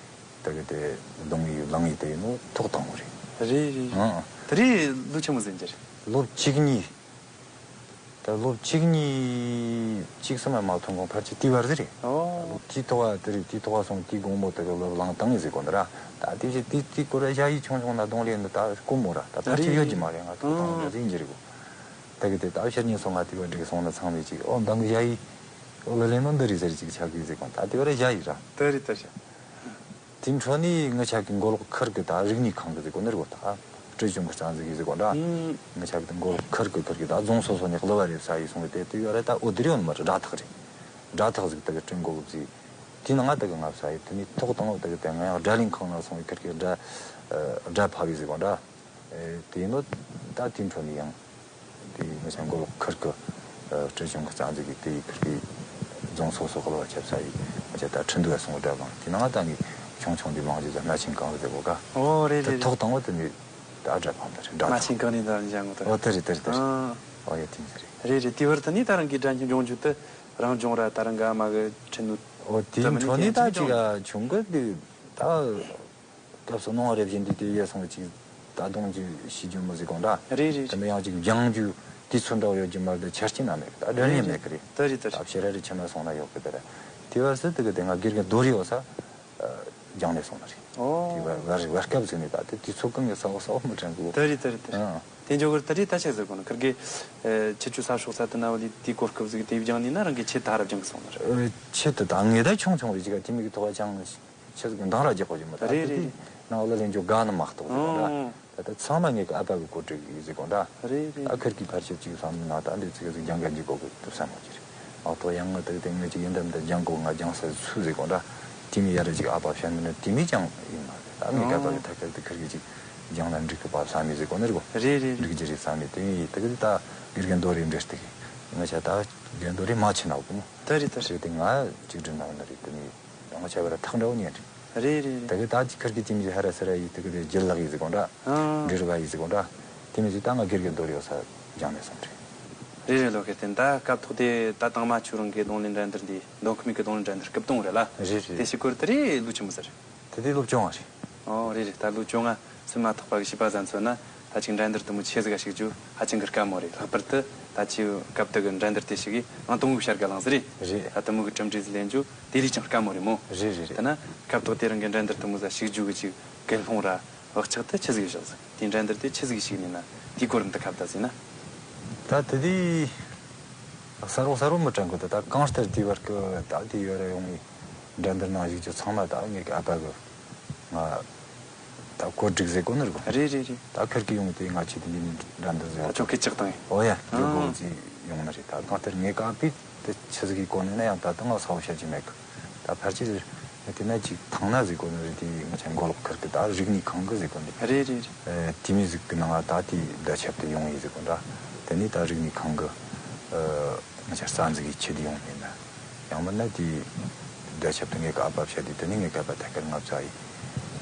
དེ་གི་དེ་གདོང་ཡི་ལང་ཡི་དེ་ཡིན་ནོ་ཐོག་དང་བོ་རེད། རེད་རེད། ཨང་ཨང་། དེ་རེད། ལོ་ཆེན་མོ་ཟིན་གྱི་རེད། ལོ་བཅུ་གཉིས། ད་ལོ་བཅུ་གཉིས་བཅུ་གསུམ་མ་མ་ཐོན་གོང་ཕལ་ཆེར་དེ་བར་ཟིག་རེད། ཨོ། ལོ་དེའི་ཐོག་བ་དེ་རེད། དེའི་ཐོག་བ་སོང་དེའི་དགོང་མོ་དེ་གི་ལོ་ལང་བཏང་ངེ་ཟིག་གོ་འདི་ར། ད་དེ་བཞིན་དེ་དེའི་སྐོར་བ་ཞ་ཡི་ཆུང་ཆུང་ན་གདོང་ལེན་འདི་ད་དཀོན་མོ་ར། ད་ཕལ་ཆེར་ཡོད་ཀྱི་མ་རེད། ང་ཐོག་དང་བོ་འདྲ་ཟིག་ཡིན་གྱི་རེད་གོ། ད་གི་དེ་ད་ཕྱིར་ཉིན་སོང་ང་དེ་བ་འགྲིག་སོང་ན་ཚང་མས་ཅིག་ཨོ་མདང་གི་ཞ་ཡི་ཨོ་ལ་ལེན་ནོ་འདི་རེད་ཟེར་ཅིག་ཆགས་གི་ཟིག་གོ། ད་དེ་བ་ར་ཞ་ཡི་ར། དེ་རེད་དེ་རེད། དེའི་འཕྲོ་ནས་ངི་ཆ་གི་མགོ་ལོག་ཁུར་གི་ད་རིག་གནས་ཁང་གི་ཟིག་གོ་ནི་རེད་གོ། ད་སྤྲེལ་ཆུང་གི་རྩ་འཛུགས་ཡི་ཟིག་གོ་འདྲ། ཨང་། ངི་ཆ་གི་མགོ་ལོག་ཁུར་གི་ཁུར་གི་ད་རྫོང་སོ་སོ་ནས་གླུ་བ་རེ་བསགས་ཡི་སོང་གི་དེ་དེ་ཡོད་རེད། ད་འོ་དེ་རེད་ཡོད་ནི་མ་རེད། སྒྲ་ཐག་རེད། སྒྲ་ཐག་ཟིག་ད་གི་སྤྲིན་མགོ་ལོག་ཟིག་དེའི་ནང་ང་ད་གི་ང་བསགས་ཡི། དེ་ནས་ཐོག་དང་བོ་ད་གི་དེ་ང་ཡང་སྒྲ་གླིང་ཁང་ནང་སོང་གི་ཁུར་གི་སྒྲ་སྒྲ་ཕབ་ཡི་ཟིག་གོ་འདྲ། ཨེ། དེ་ཡིན་ནོ་ད་དེའི་འཕྲོ་ནས་ཡང་། དེ་ངི་ཆ་མགོ་ལོག་ཁུར་གི་ཨ་སྤྲེལ་ཆུང་གི་རྩ་འཛུགས་ཀྱི་དེ་ཡི་ཁུར་གི་རྫོང་སོ་སོ་གླུ་བ་ཆབ་ས་ཡི་ངི་ཆ་ད་ཁྲི་འདུག་སོང་སྒྲ་བླངས། དེ་ནང་ད་ངས་ཆུང་ཆུང་དེ་བླངས་རྗེས་ད་སྣ་ཆེན་གང་གི་དེ་བོ་ག་ཨོ་རེད་རེད་རེད། ཐོག་དང་བོ་དེ་ནས་ད་སྒྲ་ཕབ་ནི་རེད། སྒྲ་སྣ་ཆེན་གང་ནས་ད་འཇང་གོ་ད། ཨོ་དེ་རེད་དེ་རེད་དེ་རེད། ཨང་། ཨོ་ཡ་དེ་མི་རེད། རེད་རེད། དེ་བར་ད་ནི་ད་རང་གི་སྒྲ་སྙན་སྦྱོང་རྒྱུ་དེ་རང་སྦྱོང་ར་ད་རང་ག་མ་གི་ཁྲི་འདུག་ཨོ་དེའི་འཕྲོ་ནས་ད་ཅིག་ཨ་ཆུང་གི་དེ་ད། སྐབས་སུ་སྣང་བ་རེ་བཞིན་དུ་དེ་ཡོད་སོང་ཅིག་ད་དུང་ཅིག་ཤི་རྒྱུ་མོ་ཟིག་གོ་འདྲ། རེད་རེད། དེ་ནས་ཡང་ཅིག་སྦྱང་རྒྱུ། དུས་ཚོད་འདྲ་བོ་ཡོད་ཀྱི་མ་རེད། ད་ཆ་རྐྱེན་ན་མེད་གི། ད་སྒྲ་སྙན་མེད་གི་རེད། དེ་རེད་དེ་ད་རེད། ཕྱི་ར་རི་ཆུ་ན་སོང་ན་ཡོད་གི། དེ་ར་དེ་བར་སུ་དེ་གི་དེ་ང་དགེ་རྒན་རྡོ་རི་ཡོད་ས་སྦྱངས་ནས་སོང་ནི་རེད། དེ་ཨོ། བར་བར་བར་སྐབས་ཟིག་ནས་ད་དེ་དུས་ཚོད་གང་གི་ས་འོག་ས་འོག་མི་དྲན་གི། དེ་རེད་དེ་རེད་དེ་རེད། ཨང་། དེ་འཇོག་གི་རེད། ད་རེད། ད་ཆི་ཟེར་གོ་ནི། ཁིར་གི་ཨེ་ཁྱེད་ཆོ་ས་ཕྱོགས་ས་དེ་ན་བ་ལི་དེའི་གོ་སྐབས་ཟིག་དེ་སྦྱངས་ནི་ན་རང་གི་ཆེད་དུ་ཧ་ར་སྦྱངས་གི་སོང་ནི་རེད། ཨེ་ཆེད་དུ་ད་ངས་ད་ཆུང་ཆུང་རེད་ཅིག་ག་དེ་མིག་གི་ཐོག་ཅང་ཆི་ཟིག་འདང་ར་རྒྱག་གོ་ཅིག་མ། ད་རེད་དེ་དེ་རེད། ནང་ལ་ལེན་འཇོག་དགའ་ནི་མ་གཏོགས་ཟིག་ག་ད། ཨང་། ད་ལྟ་ཚང་མ་ངེད་ཀྱི་ཨ་ཕ་གི་བཀོད་སྒྲིག་ཡིན་ཟེར་གོ་འདྲ། རེད་རེད། ད་ཁིར་གི་ཕལ་ཆེར་ཅིག་བསམ་ན་ད་འདི་ཚིག་ཟིག་སྦྱང་ག་འཇུག་གོ་གི་འདུག་བསམ་གོ་གི་རེད། ཨ་ཐོག་ཡང་ང་ད་དེ་ངེད་ཅིག་ཡིན་དམ་ད་སྦྱང་གོ་ང་སྦྱང་ས་སུ་ཟེར་གོ་འདྲ། དེ་མི་ཡ་ར་ཅིག་ཨ་ཕ་བཤད་ནི་ནི་དེ་མི་ཅང་ཡིན་མ་རེད། ད་ངེད་ཀ་ཨ་ཕ་གི་ཐད་ཀར་དུ་ཁིར་གི་ཅིག་སྦྱང་ན་འགྲིག་གི་པ་བསམ་ཡིན་ཟེར་གོ་ནི་རེད་གོ། རེད་རེད་རེད། འགྲིག་རྒྱུ་རེད་བསམ་ཡིན། དེ་ཡིན་ད་གི་ད་དགེ་རྒན་རྡོ་རེད་འདྲེ་སྟེ་གི་ང་ཆ་ད་དགེ་རྒན་རྡོ་རེད་མ་ཆེ་ན་གོ་མོ། ད་རེད་ད་རེད། དེ་ང་ཅིག་དྲན་ན་ནི་རེད། དེ་མི་ཡང་ཆ་བ་ར་ཐག་འདྲ་བོ་ཉན་རེད། རེད་རེད་རེད། ད་གི་ད་ཅི་ཁར་གི་ཅི་མི་ཧ་ར་སི་ར་ཡི་ད་གི་དེ་ལྗིད་ལག་ཡི་ཟི་གོ་འདྲ། ཨང་། འབྲི་རུ་བ་ཡི་ཟི་གོ་འདྲ། དེ་མི་ཟི་ད་ང་སྒེར་གི་རྡོ་རི་ཡོད་ས་སྦྱངས་ནས་སོང་རེད། རེད་རེད། ལོ་ཁེ་ཏེ་ད་སྐབས་ཐོག་དེ་ད་དང་མ་ཆུ་རང་གི་རྡུང་ལེན་འགྲན་བསྡུར་འདི་མདོ་ཁམས་གི་རྡུང་ལེན་འགྲན་བསྡུར་སྐབས་དང་རེད་ལ། རེད་རེད། དེ་ཞིག་སྐོར་དེ་རེད་ལུགས་ཆི་མོ་ཟེར། དེ་དེ་སློབ་སྦྱོང་བ་རེད། ཨོ་རེད་རེད། ད་ལུགས་སྦྱོང་ང་སེམས་མ་ཐག་པ་གི་བྱིས་པ་ཟན་ཚོ་ན། ད་ཅིག་འགྲན་བསྡུར་དུ་མོ་ཆེ་ཟིག་ག་ཞུགས་རྒྱུ་ཧ་ཅང་གི་དཀའ་མོ་རེད། ལྷག་པར་དུ་ད་ཅིག་སྐབས་དེ་གི་འགྲན་བསྡུར་དེ་ཞིག་གི་ཨང་དང་པོའི་བྱ་དགའ་བླངས་ཟིག་རེད། རེད། ད་དུ་མོ་གི་གྲུབ་འབྲས་ཟིག་ལེན་རྒྱུ་དེ་ལས་ཀྱང་དཀའ་མོ་རེད་མོ། རེད་རེད་རེད། ད་ན་སྐབས་ཐོག་དེ་རིང་གི་འགྲན་བསྡུར་དུ་མོ་ཟ་ཞུགས་རྒྱུ་གི་ཅིག་དགེ་སློང་ར་བག་ཆགས་དེ་ཆི་ཟིག་བཞག་ཟིག་དེ་འགྲན་བསྡུར་དེ་ཆི་ཟིག་ཞུགས་ནས་ན་དེའི་གོ་རིམ་དུ་ཁ་བརྡ་ཟིན་ན། ད་དེ་དེ་གསར་བོ་གསར་བོ་མི་དྲན་གི། ད་ད་གང་ལྟར་དེའི་བར་གི་ད་དེ་ཡོད་ར་ཡོང་ངེ་འགྲན་བསྡུར་ནང་ཞུགས་རྒྱུ་ཚང་མ་ད་ངེད་ཀྱི་ཨ་ཕ་གི་ང་ད་བཀོད་སྒྲིག་ཟེར་གོ་ནི་རེད་གོ། རེད་རེད་རེད། ད་ཁིར་གི་ཡོང་དེ་ང་ཆེ་དེ་འདི་ནི་འགྲན་བསྡུར་ཟེར་ད་ཡོད་ཅོག་གི་ཅག་དང་ཡིན། ཨོ་ཡ་ཡོད་གོ་ཨང་། ཟེ་ཡོང་ནི་རེད། ད་གང་ལྟར་ངེད་ཀ་ཨ་ཕས་དེ་ཆི་ཟིག་གི་གོ་ནི་ན་ཡང་ད་ད་ང་ས་བོ་བཤད་ཀྱི་མེད་གི། ད་ཕལ་ཆེར་དེ་ན་ཅིག་ཐང་ན་ཟེར་གོ་ནི་རེད། དེ་ང་ཆ་མགོ་ལོག་ཁིར་གི་ད་རིག་གནས་ཁང་གི་ཟེར་གོ་ནི་རེད། རེད་རེད། ཨེ་དེ་མི་ཟིག་གི་ནང་ང་ད་དེ་བརྡ་ཁྱབ་དེ་ཡོང་ཡིན་ཟེར་གོ་འདྲ། དེ་ནི་ད་རིག་གནས་ཁང་གི་ཨེ་ང་ཆ་རྩ་འཛུགས་ཀྱི་ཆེད་དུ་ཡོང་ཡིན་ན། ཡང་མིན་ན་དེ་བརྡ་ཁྱབ་དེ་ངེད་ཀ་ཨ་ཕ་བཤད་དེ་དེ་ནི་ངེད་ཀ་ཨ་ཕ་ཐད་ཀར་ང་བཙའ་ཡིན།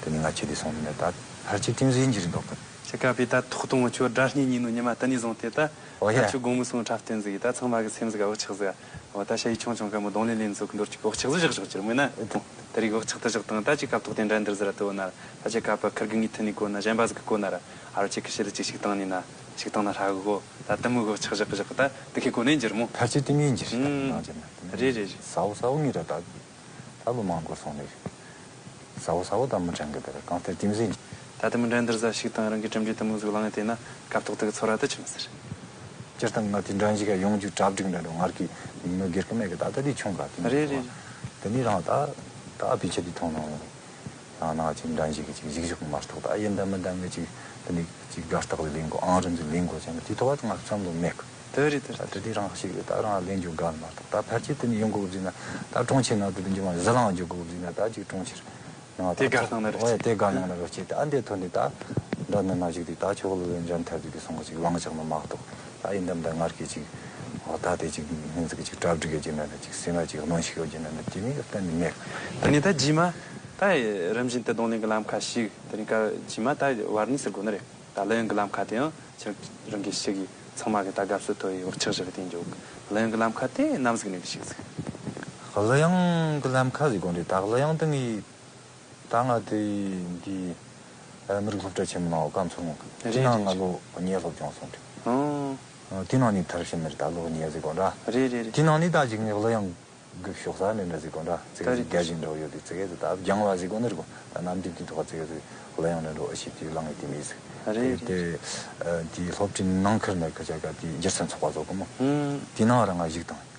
དེ་ནི་ང་ཆེད་དུ་སོང་ནི་ན་ད་ཕལ་ཆེར་དེ་མི་ཟིག་ཡིན་གྱི་རེད་འདོག་གི། ཁྱེད་ཀ་པས་ད་ཐོག་གཏོང་བ་ཆོ་སྒྲ་སྙན་ཉིན་ནོ་ཉི་མ་ད་ནི་བཟུང་སྟེ་ད། ཨོ་ཡ། ད་ཆོ་དགོང་མོ་སོང་འཁྲབ་སྟོན་ཟིག་ད་ཚང་མ་གི་སེམས་ཟིག་བག་ཆགས་ཟིག་འོ་ད་ཤ་ཡི་ཆུང་ཆུང་ག་མོ་རྡུང་ལེན་ལེན་ཚོ་གི་འདོར་ཅིག་བག་ཆགས་ཟིག་བཞག་བཞག་ཅིར་མོ་ན། ད་རིག་བག་ཆགས་ད་བཞག་དང་ད་ཅིག་སྐབས་ཐོག་དེ་འགྲན་བསྡུར་ཟིག་ར་དུ་བ་ན་ད་ཅིག་ཀ་པ་ཁིར་གི་ངི་ཐི་ནི་གོ་ན་གཞན་པ་ཟིག་གི་གོ་ན་ར་ཨ་རོ་ཅིག་གི་ཤི་ལི་ཅིག་ཞིག་བཏང་ནི་ན་ཞིག་བཏང་ན་ཧྲ་གི་གོ། ད་དུ་མོ་གི་བག་ཆགས་བཞག་གི་བཞག་གི་ད་དུ་ཁི་གོ་ནས་འགྱུར་མོ། ཕལ་ཆེར་དེ་མིན་འགྱུར་ད་ནང་ཅན་ན་རེད་རེད་རེད། ས་བོ་ས་བོ་ངི་ར་ད། ད་ལོ་མང་འགོར་སོང་ནས། ས་བོ་ས་བོ་ད་མི་དྲན་གི་དེ་ར་གང་ལྟར་དེ་མི་ཟིན། ད་དེ་མི་འགྲན་བསྡུར་ཟ་ཞིག་དང་རང་གི་གྲུབ་འབྲས་དེ་མོ་ཟིག་བླངས་ཏེ་ན་སྐབས་ཐོག་དེ་གི་ཚོར་བ་དེ་ཆི་མི་ཟེར། སྤྱིར་བཏང་ང་དེ་འགྲན་ཞུགས་ཡོང་རྒྱུ་གྲ་སྒྲིག་འདྲ་འགྲོ་ངར་གི་མི་སྒེར་གི་མེད་གི། ད་ལྟ་དེ་ཆུང་ག་དེ་མི་རེད་རེད། ཐོག་དེ་ནི་རང་ད་ད་ཨ་ཕི་ཆེ་དེ་མཐོང་ནང་ཡང་ན་ཅིག་འགྲན་ཞུགས་གི་ཅིག་གཞིགས་ཞུགས་མ་གཏོགས་ད་ཡིན་ད་མི་ད་ངི་ཅིག་དེ་ནི་ཅིག་དགའ་རྟགས་ལེན་དགོས་ཨང་རིམ་ཟིག་ལེན་དགོས་ཅན་དེ་ཐོག་ང་བསམ་བློ་མེད་གི། དེ་རེད་དེ་རེད། ད་དེ་དེ་རང་ཞིག་རེད། ད་རང་ལེན་རྒྱུ་དགའ་མ་གཏོགས་ད་ཕལ་ཆེར་དེ་ནི་ཡོང་དགོས་བཟླས་ན་ད་གྲོང་ཁྱེར་ནང་དུ་དེ་འཇུ་མ་ཟི་ལང་འཇུ་དགོས་བཟླས་ན་ད་ཅིག་གྲོང་ཁྱེར་ནང་དེ་དགའ་སྣང་ན་རོ་ཨོ་ཡ་དེ་དགའ་སྣང་ན་རོ་ཅེ་ད་འདི་ཐོན་དེ་ད་འདྲ་ན་ན་ཞིག་དེ་ད་ཆོག་ལོ་ལེན་འཇམ་ཐལ་དུ་གི་སོང་གི་ཅིག་ལང་ཆགས་ན་མ་གཏོགས་ད་ཡིན་དམ་ད་ངར་གི་ཅིག་ཨོ་ད་དེ་ཅིག་སྨན་ཟིག་གི་ཅིག་གྲ་སྒྲིག་ཡོད་ཀྱི་ན་ན་ཅིག་སེམས་ལ་ཅིག་གནོན་ཤུགས་ཡོད་ཀྱི་ན་ན་དེ་ནི་གཏན་ནས་མེད། དེ་ནི་ད་རྗེས་མ་ད་རིམ་བཞིན་དུ་རྡུང་ལེན་གི་ལམ་ཁ་ཞིག་དེ་ནི་ཀ་རྗེས་མ་ད་བར་ནི་ཟེར་དགོས་ནི་རེད། ད་གླུ་དབྱངས་ཀྱི་ལམ་ཁ་དེའང་ཁྱེད་རང་གི་ཞིག་གིས་ཚང་མ་གི་ད་དགའ་བསུ་ཐོབ་པའི་བག་ཆགས་བཞག་གི་དེ་འཇོག་གླུ་དབྱངས་ཀྱི་ལམ་ཁ་དེ་ནམ་ཟིག་ནས་གི་ཞིག་ཟིག་གླུ་དབྱངས་ཀྱི་ལམ་ཁ་ཟིག་དགོངས་རེད། ད་གླུ་དབྱངས་དེ་ངས་ད་ང་དེ་འདི་མི་རིགས་སློབ་གྲྭ་ཆེན་མོ་ནང་སྐབས་འཚོལ་ངོ་གི་རེད་དེ་ནང་རེད་ང་རེད། ལོ་གཉིས་སློབ་སྦྱོང་སོང་རེད། ཨང་། དེ་ནང་ནས་མཐར་ཕྱིན་ནི་རེད། ད་ལོ་གཉིས་ཟིག་དགོངས་ར། རེད་རེད་རེད། དེ་ནང་ནས་ད་ཅིག་ངས་གླུ་དབྱངས་གི་ཕྱོགས་ས་ནས་འདྲ་ཟིག་གོ་འདྲ་ཙི་གེ་ཟིག་རྒྱ་ཞིག་འདྲ་བོ་ཡོད་དུས་ཙི་གེ་ཟིག་ད་སྦྱང་བ་ཟིག་གོ་ནི་རེད་གོ། ད་ནམ་རྒྱུན་དུས་ཐོག་ཙི་གེ་ཟིག་གླུ་དབྱངས་འདྲ་འགྲོ་ཨེ་ཤེས་དུས་བླངས་ངེས་དེ་མི་ཟིག་རེད་དེ་རེད། དེ་སློབ་གྲྭའི་ནང་ཁུལ་ནས་ཁ་ཆ་ག་དེ་སྒྱུ་རྩལ་ཚོགས་པ་ཚོགས་གོ་མོ། ཧུམ། དེ་ནང་ར་ང་ཞུགས་དང་།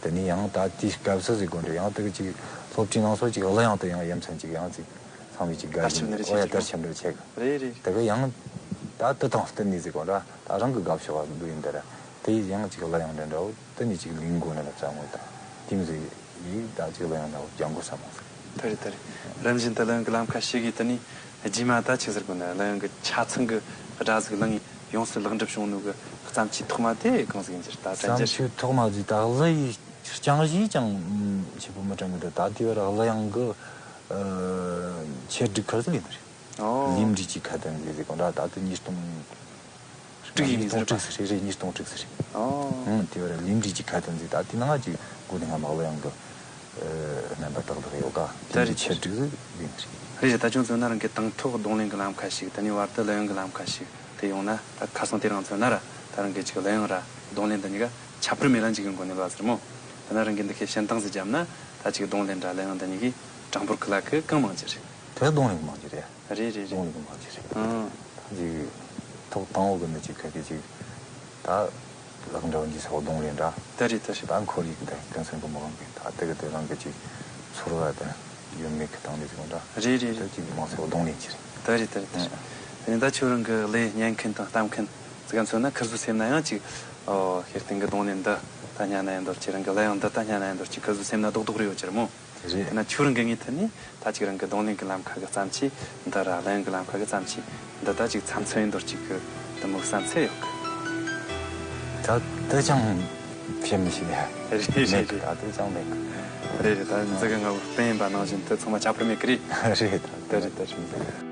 དེ་ནས་ཡང་ད་དེའི་སྐབས་སུ་ཟིག་གོ་འདྲ་ཡང་དེ་གི་ཅིག་སློབ་གྲྭའི་ནང་སོ་ཅིག་གླུ་དབྱངས་དེ་ཡང་ཡ་མཚན་ཅིག་ཡང་ཅིག་ཚང་མས་ཅིག་དགའ་དར་ཁྱབ་ཞིང་ནི་རེད་ཨོ་ཡ་ཆེ་དར་ཆེ་ཆེ་ཆེ་གི་རེད་རེད། དེ་གི་ཡང་ད་དེ་དང་བསྟུན་ནས་ཟིག་གོ་འདྲ་ད་རང་གི་དགའ་ཕྱོགས་བ་འདུག་ཡིན་དེ་ར་དེ་ཡང་ཅིག་གླུ་དབྱངས་འདྲ་འདྲ་བོ། དེ་ནས་ཅིག་ལིང་གོ་ནས་ལབ་ཙང་ངོ་དང་དེ་མི་ཟེར་ཡིག་ད་ཅིག་གླུ་དབྱངས་འདྲ་བོ་སྦྱང་དགོས་བསམ་མ་ཟེར། དེ་རེད་དེ་རེད། རིམ་བཞིན་དུ་གླུ་དབྱངས་ཀྱི་ལམ་ཁ་ཞིག་གིས་དེ་ནས་རྗེས་མ་ད་ཆི་ཟེར་དགོས་ན་གླུ་དབྱངས་ཀྱི་ཆ་ཚང་གི་སྒྲ་ཟིག་བླངས་ཡོངས་སུ་ལེགས་འགྲུབ་བྱུང་ནོ་གི་བརྩམས་ཆོས་ཐོག་མ་དེ་གང་ཟིག་ཡིན་ཟེར་ད་དྲན་རྒྱུ་བརྩམས་ཆོས་ཐོག་མ་ཟིག་ད་གླུ་ཡི་རྐྱང་གཞས་ཀྱང་ཆེ་པོ་མི་དྲན་གི་འདུག་ད་དེ་བར་གླུ་དབྱངས་ཀྱི་ཆེད་སྒྲིག་ཁར་ཟིག་ཡིན་རེད། ཨོ། ལིམ་རི་ཅི་ཁ་དན་ཟིག་ཟིག་གོ་འདྲ་ད་དེ་ཉིས་སྟོང་དྲུག་ཡིན་ཟེར་བ། ཉིས་སྟོང་དྲུག་ཟེར་རེད་རེད། ཉིས་སྟོང་དྲུག་ཟེར་རེད། ཨོ། ཨང་དེ་བར་ལིམ་རི་ཅི་ཁ་དན་ཟིག་ད་དེ་ནང་ཅིག་གོ་དེ་ང་མ་གླུ་དབྱངས་གི་རྣམ་པ་ཏག་ཏག་ཡོད་ག་ད་དེ་རེད་ཆེད་སྒྲིག་ཟིག་ཡིན་རེད། རེད་རེད། ད་ཁྱོད་མཚོན་ན་རང་གི་དང་ཐོག་རྡུང་ལེན་གི་ལམ་ཁ་ཞིག་དེ་ནས་བར་དུ་གླུ་དབྱངས་གི་ལམ་ཁ་ཞིག་དེ་ཡོང་ན་ད་ཁ་སང་དེ་རང་མཚོན་ན་ར་ད་ རང་གི་ཅིག་གླུ་དབྱངས་ར་རྡུང་ལེན་འདི་གཉིས་ཀ་ཁྱད་པར་མེད་ལ་འཇིག་གི་མགོ་ནས་ལ་ཟེར་མོ། དེ་ན་རང་གི་འདི་ཁའི་བཤད་སྟངས་ཟིག་བརྒྱབ་ན་ད་ཅིག་རྡུང་ལེན་ར་གླུ་དབྱངས་འདི་གཉིས་ཀའི་གྲངས་འབོར་གི་ལ་ཁའི་གང་མང་ཅི་རེད། དེ་རྡུང་ལེན་གི་མང་ཅི་རེད། རེད་རེད་རེད། རྡུང་ལེན་གི་མང་ཅི་རེད། ཨང་། ད་ཅིག་ཐོག་དང་པོ་གི་འདི་ཅིག་ཁ་གི་ཅིག་ད་ལག་འདྲ་བ་འདི་སོགས་རྡུང་ལེན་ར། དེ་རེད་དེ་རེད། ད་ཁོར་ཡུག་དང་ཀུན་སེམས་གི་མི་དབང་གི་ད་དེ་གི་དེ་རང་གི་ཅིག་ཚོར་བ་དང་ཡོད་མེད་གི་སྟངས་འདི་ཅིག་འདྲ། རེད་རེད་རེད། དེ་ཅིག་མང་སོགས་རྡུང་ལེན་ཅི་རེད། དེ་རེད་དེ་རེད་དེ་རེད། དེ་ནས་ད་ཁྱོད་རང་གི་གླུ་ཉན་མཁན་དང་ལྟ་མཁན་ཙི་ག་མཚོན་ན་ཁིར་ཟུ་སེམས་ན་ཡང་ཅིག་ཨོ་ཤེར་སྟེང་གི་རྡུང་ལེན་འདི་ད་ཉན་ན་ཡང་འདོར་ཅི། རང་གི་གླུ་དབྱངས་འདི་ད་ཉན་ན་ཡང་འདོར་ཅི། ཁིར་ཟུ་སེམས་ན་རྡོག་རྡོག་རེ་ཡོད་ཅི་རེད་མོ། རེད། དེ་ན་ཁྱོད་རང་གི་ངའི་ཐད་ནས་ད་ཅིག་རང་གི་རྡུང་ལེན་གི་ལམ་ཁ་གི་བརྩམས་ཆོས་འདི་ར་གླུ་དབྱངས་གི་ལམ་ཁ་གི་བརྩམས་ཆོས་འདི་ད་ཅིག་ཚ་མཚོན་འདོར་ཅིག་གི་འདི་མོ་བསམ་ཚུལ་ཡོད་གི། ད་དེ་ཅང་བཤད་མི་ཤེས་ཡ། རེད་རེད་མེད་གི། རེད། ད་དེ་ཅང་མེད་གི། རེད་རེད། ད་འཛི་གི་ང་བོ་སྤུན་ཡིན་པ་ནང་བཞིན་དེ་ཚང་མ་ཁྱད་པར་མེད་གི་རེད། རེད། ད་དེ་རེད་ད་རེད།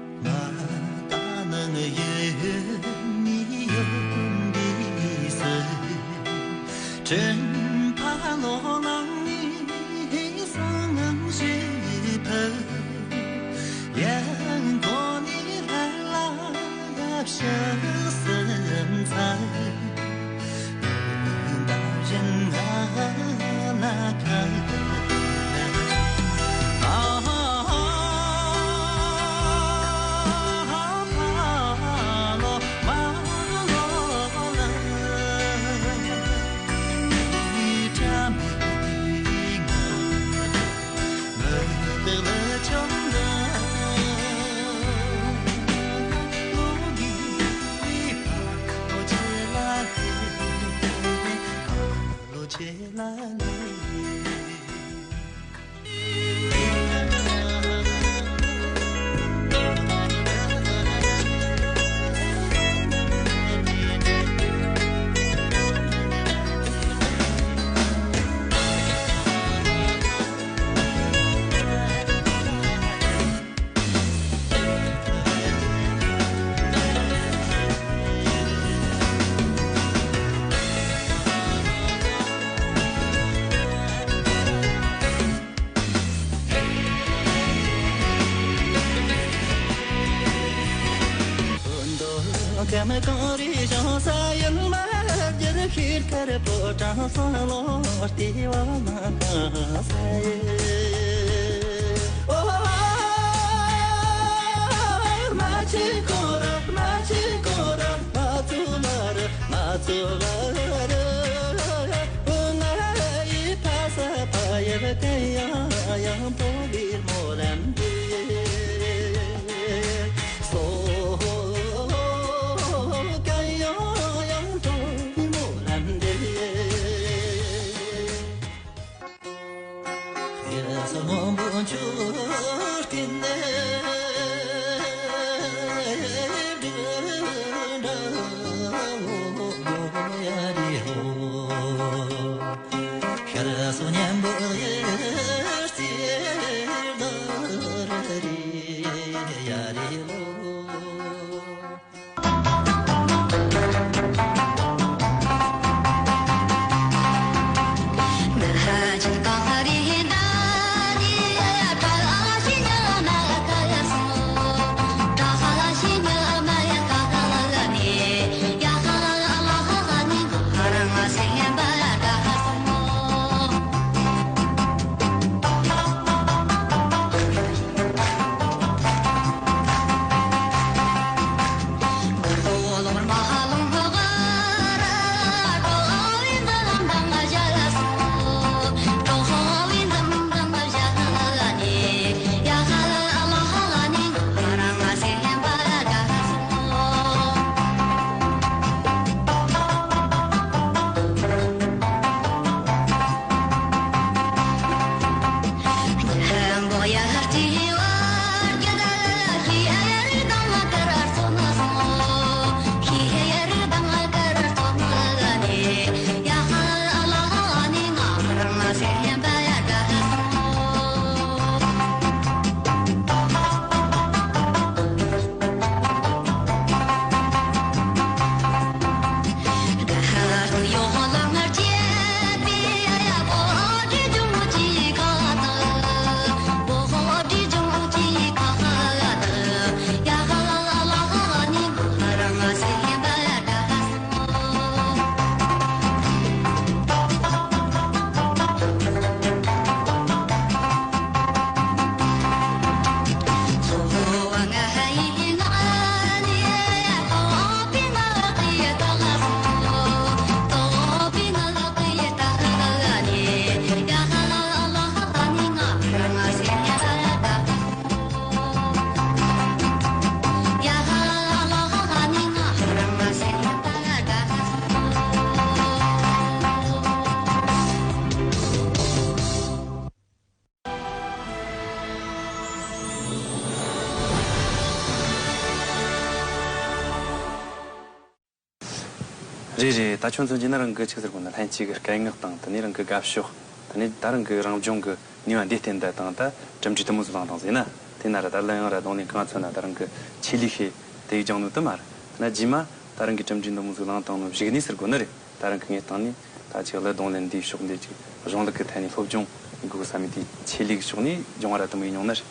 རེད་རེད། ད་ཁྱོད་མཚོན་གྱི་ན་རང་གི་ཆི་ཟེར་དགོས་ན། ལྷན་སྐྱེས་ཀྱི་སྐད་ངག་དང་། དེ་ནས་རང་གི་དགའ་ཕྱོགས། དེ་ནས་ད་རང་གི་རང་སྦྱོང་གི་ནུས་པ་འདི་བསྟན་ད་དང་། ད་གྲུབ་འབྲས་དེ་མོ་ཟིག་བླངས་བཏང་ཟིག་ན། དེ་ན་ར་ད་གླུ་དབྱངས་ར་རྡུང་ལེན་གང་མཚོན་ན། ད་རང་གི་ཆེད་ལས་ཤེས་དེ་ཡིག་སྦྱང་ནོ་དེ་མ་རེད། དེ་ན་རྗེས་མ་ད་རང་གི་གྲུབ་འབྲས་འདི་མོ་ཟིག་བླངས་བཏང་ནོ་གཞིག་ནས་ཟེར་དགོས་ནི་རེད། ད་རང་གི་ངས་སྟེང་ནས་ད་ཅིག་གླུ་རྡུང་ལེན་འདིའི་ཕྱོགས་འདི་ཅིག་གཞུང་ལུགས་ཀྱི་ཐད་ནས་སློབ་སྦྱོང་ཡེད་དགོས་བསམ་མི་དེ་ཆེད་ལས་ཀྱི་ཕྱོགས་ནས་སྦྱོང་བ་ར་དེ་མོ་ཡིན་མྱོང་ནི་རེད།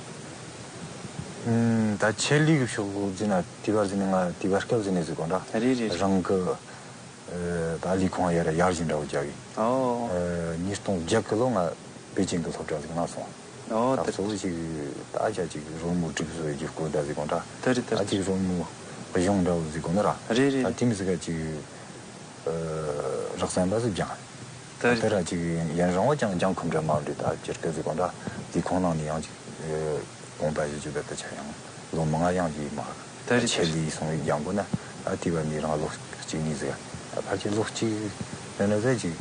ཨུམ། ད་ཆེད་ལས་ཀྱི་ཕྱོགས་ཟེར་ན་དེ་བར་ཟེར་ནས། ང་དེ་བར་སྐབས་ཟེར་ནས་ཟེར་དགོས་འདྲ། རེད་རེད་རེད། རང་གི་ཨ་ད་ལས་ཁུངས་ཡར་ཡར་བཞིན་འདྲ་བོ་རྒྱག་གི། ཨོ། ཨ་ཉིས་སྟོང་བརྒྱད་གི་ལོ་ང་པེ་ཅིང་གི་སློབ་གྲྭ་ཟིག་ནང་སོང་། ཨོ། ད་དེ་གཙོ་བོ་ཅིག་ད་ཆ་ཅིག་རོལ་མོ་སྒྲིག་བཟོ་ཡེད་རྒྱུ་སྐོར་ད་ཟིག་གོ་འདྲ། དེ་རེད་དེ་ད་རེད། ཅིག་རོལ་མོ་གཞུང་འདྲ་བོ་ཟིག་གོ་ནི་ར། རེད་རེད་ད་རེད། དེ་མི་ཟིག་ག་ཅིག་ཨ་རགས་ཙམ་པ་ཟིག་སྦྱངས། དེ་རེད། དེ་ར་ཅིག་ཡུན་རིང་བོ་ཅང་སྦྱང་ཁོམ་འདྲ་མ་འདྲ། ད་སྤྱིར་སྐད་ཟིག་གོ་འདྲ། དེ་ཁོང་ནང་ནས་ཡང་ཅིག་ཨ་དགོངས་པ་བཞེས་རྒྱུ་ད་ལྟ་ཆ་ཡང་ལོ་མང་ང་ཡང་ཅིག་མ། དེ་རེད། ཆེད་ལས་སོང་བའི་སྦྱང་དགོས་ན། ཨ་དེ་བ་ནས་རང་ལོ་གཅིག་གཉིས་ཟིག་ད་ཕལ་ཆེར་ལོ་གཅིག་ཡིན་ན་ཟེར་ཅིག་